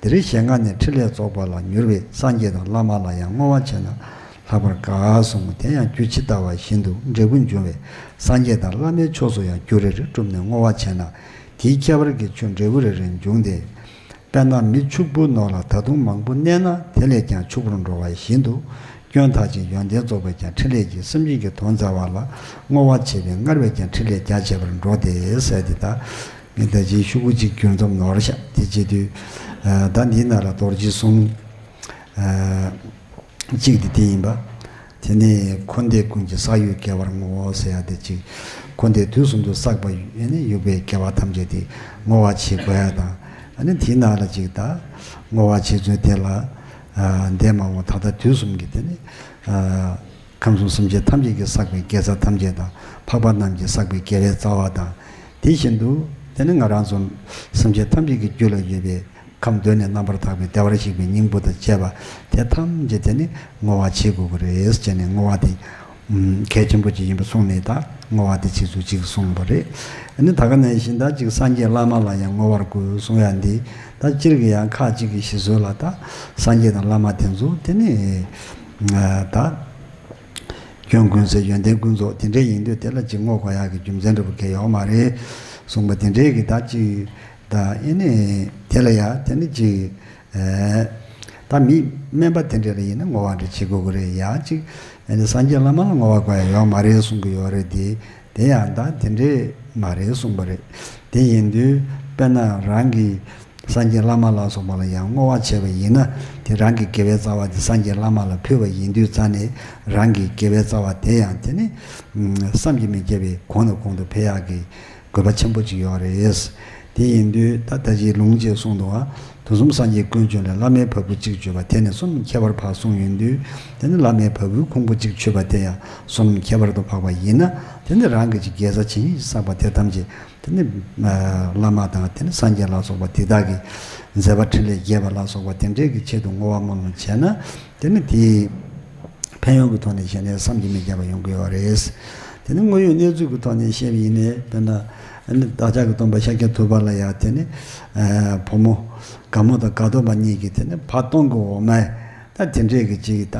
འདིར་ཞེ་ལྔ་ནས་ཕྲིན་ལས་རྫོགས་པ་ལ་མྱུར་བས་སངས་རྒྱས་དང་བླ་མ་ལ་ཡང་བསྔོ་བ་བྱས་ན་ལྷག་པར་དགའ་གསུངས། དེ་ཡང་རྒྱུ་ཇི་ལྟ་བ་བཞིན་དུ་འབྲས་བུ་འབྱུང་བས་སངས་རྒྱས་དང་བླ་མའི་ཕྱོགས་སུ་ཡང་རྒྱུ་རེ་རེ་བསྒྲུབས་ནས་བསྔོ་བ་བྱས་ན་དེའི་ཁྱད་པར་གྱི་ཆོས་འབྲས་བུ་རེ་རེ་འབྱུང་སྟེ། དཔེར་ན་མི་ཕྱུག་པོའི་ནོར་ལ་ད་དུང་མང་པོ་གནས་ན་དེ་ལས་ཀྱང་ཕྱུག་པོར་འགྲོ་བ་བཞིན་དུ། སྐྱོན་མཐའ་ཅན་ཡོན་ཏན་རྫོགས་པས་ཀྱང་ཕྲིན་ལས་ཀྱིས། སེམས་ཅན་གྱི་དོན་མཛད་པ་ལ་བསྔོ་བ་བྱས་པས། སྔར་བས་ཀྱང་ཕྲིན་ལས་རྒྱ་ཆེ་བར་འགྲོ་སྟེ་ཟེར་ཏེ། ད་ངས་ད་ཅིག་ཤོག་གུ་གཅིག་བསྒྱུར་མཚམས་ནོར་ཤག་དེ་བྱེད་དུས། ཨ་ད་འདིའི་ནང་ལ་རྡོ་རྗེ་གསུམ། ཨ་གཅིག་དེ་དེ་ཡིན་པ། དེ་ནས་འཁོར་འདས་ཀུན་གྱི་ས་གཡོས་བརྒལ་བར་བསྔོའོ་ཟེར་ཡ་དེ་གཅིག་འཁོར་འདས་དུས་གསུམ་དུ་བསགས་པ་ཡོད་ནས་ཡོད་པའི་དགེ་བ་ཐམས་ཅད་དེ་བསྔོ་བ་བྱེད་དགོས་ཡ་དང་། ཨ་ནི་དེའི་ནང་ལ་གཅིག་ད་བསྔོ་བ་བྱེད་ཚུལ་དེ་ལ། ཨ་འདས་མ་འོངས་ད་ལྟ་དུས་གསུམ་གྱི་དེ་ནི། ཨ་ཁམས་གསུམ་སེམས་ཅན་ཐམས་ཅད་ཀྱིས་བསགས་པའི་དགེ་རྩ་ཐམས་ཅད་དང་། འཕགས་པ་རྣམས་ཀྱིས་བསགས་པའི་དགེ་བའི་རྩ་བ་དང་། དེ་བཞིན་དུ་དེ་ནི་ང་རང་ཚོ་སེམས་ཅན་ཐམས་ཅད་ཀྱི་རྒྱུད་ལ་ཡོད་པའི་ཁམས་གདོད་ནས་རྣམ་པར་དག་པའི་བདེ་བར་གཤེགས་པའི་སྙིང་པོ་དང་བཅས་པ་དེ་ཐམས་ཅད་དེ་ནི་བསྔོ་བ་བྱེད་དགོས་ཀྱི་རེད་ཟེར་ནས། བསྔོ་བ་དེ་གལ་ཆེན་པོ་ཅིག་ཡིན་པ་གསུངས་ནས། ད་བསྔོ་བ་དེ་བྱེད་ཚུལ་གཅིག་གསུངས་པ་རེད། ཨ་ནི་ད་ག་ནང་བཞིན་ད་ཅིག་སངས་རྒྱས་བླ་མ་ལ་ཡང་བསྔོ་བར་དགོས་གསུང་ཡ་འདི། ད་སྤྱིར་གྱི་ཡང་ཁག་ཅིག་གི་ཞིག་གསོལ་ལ། ད་སངས་རྒྱས་དང་བླ་མ་དེ་ཚོ་དེ་ནི་ད་སྐྱོན་ཀུན་ཟད་ཡོན་ཏན་ཀུན་རྫོགས་དེ་འདྲ་ཡིན་དུས། དེ་ལ་ཅིག་བསྔོ་དགོས་ཡག་གི་རྒྱུ་མཚན་འདྲ་པོ་གང་ཡང་ཡོད་མ་རེད་གསུངས་པ་དེ་འདྲའི་གི། ད་ཅིག་ད་ཨེ་ནི་དེ་ལ་ཡ་དེ་ནི་ཅིག་ཨེ་ད་མི་དམན་པ་དེ་འདྲ་ལ་ཡིན་ན་བསྔོ་བ་འདྲ་བྱེད་དགོས་ཀྱི་རེད། ཡ་ཅིག་ཨེ་ནི་སངས་རྒྱས་བླ་མ་ལ་བསྔོ་བ་དགོས་ཡ་ཡོད་མ་རེད་གསུང་གི་ཡོད་རེད་དེ། དེ་ཡང་ད་དེ་འདྲས་མ་རེད་གསུངས་པ་རེད། དེ་ཡིན་དུས་དཔེར་ན་རང་གི་སངས་རྒྱས་བླ་མ་ལ་སོགས་པ་ལ་ཡང་བསྔོ་བ་བྱས་པ་ཡིན་ན། དེ་རང་གི་དགེ་བའི་རྩ་བ་དེ་སངས་རྒྱས་བླ་མ་ལ་ཕུལ་བ་ཡིན་དུས་ཙང་ནས། རང་གི་དགེ་བའི་རྩ་བ་དེ་ཡང་དེ་ནི་བསམ་གྱིས་མི་ཁྱབ་པའི་གོང་ནས་གོང་དུ་འཕེལ་ཡག་གི་དགོས་པ་ཆེན་པོ་ཅིག་ཡོད་རེད། དེ་ཡིན་དུས་ད་ལྟ་ཅིག་ལུང་གཅིག་གསུངས་འདུག་ག་དུས་གསུམ་སངས་རྒྱས་ཀུན་བྱོན་ལས། བླ་མའི་བ་སྤུ་གཅིག་མཆོད་པ་དེ་ནི་གསུམ་ཁྱད་པར་འཕགས་གསུངས་ཡོང་དུས། དེ་ནི་བླ་མའི་བ་སྤུའི་ཁུང་བུ་གཅིག་མཆོད་པ་དེ་ཡང་གསུམ་ཁྱད་པར་དུ་འཕགས་པ་ཡིན་ན། དེ་ནི་རང་གི་ཅིག་དགེ་རྩ་ཇི་སྙེད་ཅིག་བསགས་པ་དེ་ཐམས་ཅད་དེ་ནི་བླ་མ་དང་། དེ་ནི་སངས་རྒྱས་ལ་སོགས་པ་དེ་དག་གི་མཛད་པ་འཕྲིན་ལས་རྒྱས་པ་ལ་སོགས་པ་དེ་འདྲའི་གི་ཆེད་དུ་བསྔོ་བ་སྨོན་ལམ་བྱས་ན། དེ་ནི་དེའི་ཕན་ཡོན་གྱི་ཐོག་ནས་བཤད་ནས་བསམ་གྱིས་མི་ཁྱབ་པ་ཡོང་གི་ཡོད་རེད། དེ་ནི་དངོས་ཡོད་གནས་ཚུལ་གྱི་ཐོག་ནས་བཤད་པ་ཡིན་ནའི། དཔེར་ན་ཨ་ནི་བདག་ཅག་གི་སྟོན་པ་ཤཱཀྱ་ཐུབ་པ་ལ་ཡང་དེ་ནི་ཨ་བུ་མོ་དགའ་མོ་དང་དགའ་སྟོན་པ་གཉིས་ཀྱིས་དེ་ནི་བ་དོང་གི་འོ་མས་ད་དེ་འདྲས་ཀྱི་ཅིག་ད་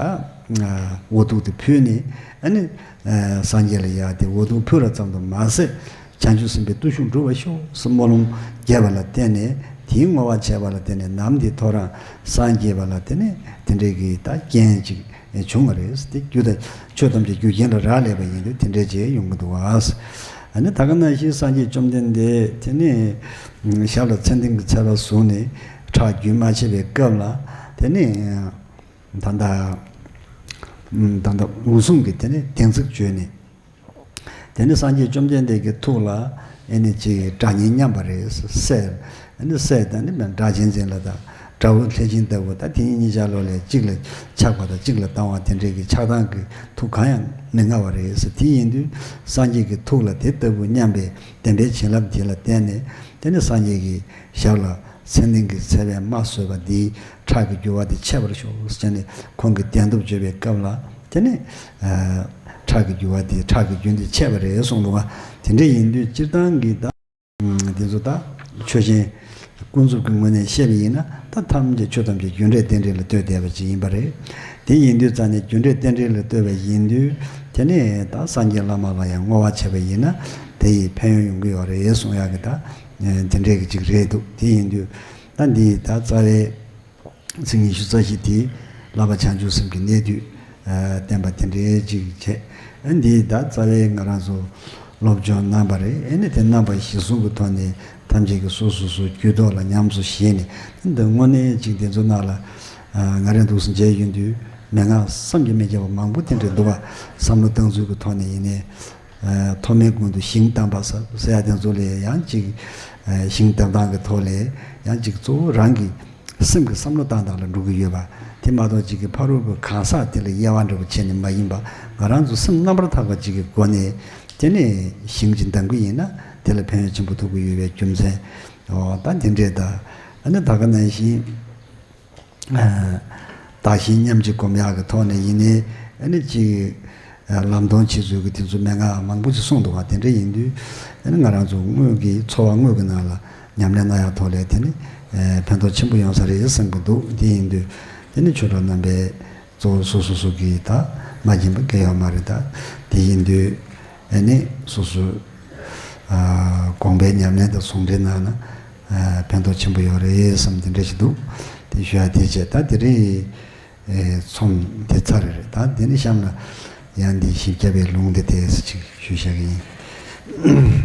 འོ་ཐུག་དེ་ཕུལ་ནས། ཨ་ནི་ཨ་སངས་རྒྱས་ལ་ཡང་དེ་འོ་ཐུག་ཕུལ་བ་ཙམ་དུ་མ་ཟད། བྱང་ཆུབ་སེམས་དཔའི་བརྟུལ་ཞུགས་འགྲུབ་པར་ཤོག་ཟེར་སྨོན་ལམ་རྒྱས་པ་ལ་བརྟེན་ནས། དེའི་བསྔོ་བ་བྱས་པ་ལ་བརྟེན་ནས། ནམ་དེ་ཐོ་རངས་སངས་རྒྱས་པ་ལ་དེ་ནི་དེ་འདྲའི་གི་ད་རྐྱེན་ཅིག་བྱུང་བ་རེད། དེ་རྒྱུ་དང་ཆོས་ཐམས་ཅད་རྒྱུ་རྐྱེན་ལ་རག་ལས་པ་ཡིན་དུས། དེ་འདྲའི་ཅིག་ཡོང་གི་འདུག་བ། ཨ་ནི་ད་ག་ནང་བཞིན་སངས་རྒྱས་བཅོམ་ལྡན་འདས་དེ་ནི་ཞབས་ལ་མཚན་ལྡན་གྱི་ཚལ་པ་བཟུང་ནས་ཁྲག་རྒྱུན་མ་ཆད་པའི་སྐབས་ལ། དེ་ནི་ད་ལྟ་ད་ལྟ་འོད་སྲུང་གིས་དེ་ནི་བདེན་ཚིག་བརྗོད་ནས། དེ་ནི་སངས་རྒྱས་བཅོམ་ལྡན་འདས་ཀྱི་ཐུགས་ལ་ཨེ་ནི་ཅིག་སྒྲ་སྙན་སྙན་པ་རེད། སྲས་ཨེ་ནི་སྲས་དང་ནི་སྒྲ་གཅན་འཛིན་ལ་དང་སྒྲ་འོད་ལྷས་བྱིན་ལྟ་བུ། ད་དེ་གཉིས་གཉིས་ཆ་ལོ་ལས་གཅིག་ལ་ཆགས་པ་དང་གཅིག་ལ་སྡང་བ་དེ་འདྲའི་གི་ཆགས་སྡང་གི་ཐུགས་གང་ཡང་མི་མངའ་བ་རེད། དེ་ཡིན་དུས་སངས་རྒྱས་ཀྱི་ཐུགས་ལ་དེ་ལྟ་བུ་སྙན་པའི་བདེན་པའི་བྱིན་རླབས་དེ་ལ་བརྟེན་ནས། དེ་ནི་སངས་རྒྱས་ཀྱི་ཞབས་ལ་མཚན་ལྡན་གྱི་ཚལ་པས་མ་བཟོད་པ་འདིའི་ཁྲག་གི་རྒྱུ་བ་དེ་ཆད་པར་ཤོག་ཟེར་ནས་ཁོང་གིས་བདེན་སྟོབས་བརྗོད་པའི་སྐབས་ལ། དེ་ནི་ཨ་ཁྲག་གི་རྒྱུ་བ་དེ། ཁྲག་གི་རྒྱུན་དེ་ཆད་པ་རེད་གསུངས་འདུག་ག་དེ་འདྲ་ཡིན་དུས་སྤྱིར་བཏང་གི་ད་དེ་ཚོ་ད་ཆོས་ཅན་ཀུན་རྫོབ་ཀྱི་ངོས་ནས་བཤད་པ་ཡིན་ན། ད་ཐམས་ཅད་ཆོས་ཐམས་ཅད་རྒྱུ་འབྲས་རྟེན་འབྲེལ་ལ་ལྟོས་བསྡད་པ་ཅིག་ཡིན་པ་རེད། དེ་ཡིན་དུས་ཙང་ནས་རྒྱུ་འབྲས་རྟེན་འབྲེལ་ལ་ལྟོས་པ་ཡིན་དུས། དེ་ནས་ད་སངས་རྒྱས་བླ་མ་ལ་ཡང་བསྔོ་བ་བྱས་པ་ཡིན་ན་དེ་ཡི་ཕན་ཡོན་ཡོང་གི་ཡོད་རེད་གསུང་ཡག་གི་ད་དེ་འདྲས་ཀྱི་ཅིག་རེད་འདུག་དེ་ཡིན་དུས་ད་འདི་ད་རྩ་བའི་ཚིག་ཉི་ཤུ་རྩ་བཞི་དེ་བསླབ་པ་བྱང་ཆུབ་སེམས་ཀྱི་གནད་བསྡུས་ཨ་བསྟན་པ་དེ་འདྲའི་ཅིག་བྱས། ཨ་འདི་ད་རྩ་བའི་ང་རང་ཚོ་སློབ་སྦྱོང་གནང་པ་རེད། ཨ་ནི་དེ་རྣམ་པ་གཞིར་བཟུང་གི་ཐོག་ནས་ཐམས་ཅད་ཀྱིས་སོ་སོ་སོའི་རྒྱུད་ཐོག་ལ་ཉམས་སུ་བཞེས་ནས། འདི་དངོས་གནས་ཅིག་དེ་ཚོ་ནང་ལ་ཨ་ང་རང་འདུག་སེ་མཇལ་ཡོང་དུས་མན་ངག་བསམ་གྱིས་མི་ཁྱབ་པ་མང་པོ་དེ་འདྲ་འདུག་པ། བསམ་བློ་བཏང་ཚུལ་གྱི་ཐོག་ནས་ཡིན་ནའི། ཨ་ཐོག་མའི་དགུང་དུ་ཞིང་གདམས་པ་ཟེར་ཟེར་ཡ་དེ་ཚོ་ལས་ཡང་ཅིག་ཨ་ཞིང་གདམས་སྟངས་ཀྱི་ཐོག་ལས་ཡང་ཅིག་གཙོ་བོ་རང་གི་སེམས་ཀྱི་བསམ་བློ་བཏང་སྟངས་ལ་འགྲོ་གི་ཡོད་པ། དེ་མ་གཏོགས་ཅིག་གི་ཕ་རོལ་པོའི་གང་ཟག་དེ་ལ་དབྱེ་བ་འདྲ་པོ་བྱས་ནས་མ་ཡིན་པ། ང་རང་ཚོ་སེམས་རྣམ་པར་དག་པ་ཅིག་གི་སྒོ་ནས་དེ་ནས་ཞིང་ཅིག་གདམས་ཀྱི་ཡིན་ན་དེ་ལ་ཕན་ཡོན་ཆེན་པོ་ཐོབ་ཀྱི་ཡོད་པའི་རྒྱུ་མཚན། འོ་ད་དེ་འདྲས་ད། ཨ་ནི་ད་ག་ནང་བཞིན། ཨ་བདག་གཞན་མཉམ་གཅིག་སྒོམ་ཡག་གི་ཐོག་ནས་ཡིན་ནའི། ཨ་ནི་ཅིག་ཨ་ལམ་སྟོན་བྱེད་ཚུལ་གྱི་དེ་ཚོ་མན་ངག་མང་པོ་ཅིག་གསུངས་འདུག་པ། དེ་འདྲ་ཡིན་དུས་ཨ་ནི་ང་རང་ཚོ་དངོས་ཀྱི་འཚོ་བ་དངོས་ཀྱི་ནང་ལ་ཉམས་ལེན་གནང་ཡག་ཐོག་ལ་དེ་ནི་ཨ་ཕན་ཐོགས་ཆེན་པོ་ཡོང་ས་རེད་བསམ་གྱི་འདུག་དེ་ཡིན་དུས་དེ་ནི་ཆོས་གྲོགས་རྣམ་པས་གཙོ་བོ་སོ་སོ་སོ་གིས་ད་མ་སྦྱིན་པ་གང་ཡང་ཡོད་མ་རེད། ད་དེ་ཡིན་དུས་ཨ་ནི་སོ་སོ་ཨ་དགོངས་པའི་ཉམས་ལེན་དང་ཟུང་འབྲེལ་གནང་ན་ཨ་ཕན་ཐོགས་ཆེན་པོ་ཡོད་རེད་བསམ། དེ་འདྲ་ཞིག་འདུག་དེ་ཞུ་ཡ་དེ་བྱས། ད་དེ་རིང་ ཚོམས་དེ་ཚར་རེད། ད་དེ་ནས་གཤམ་ལ་ཡང་འདི་བཞི་བརྒྱ་པའི་ལུང་དེ་དེ་ཅིག་ཞུས་བཞག་གི་ཡིན།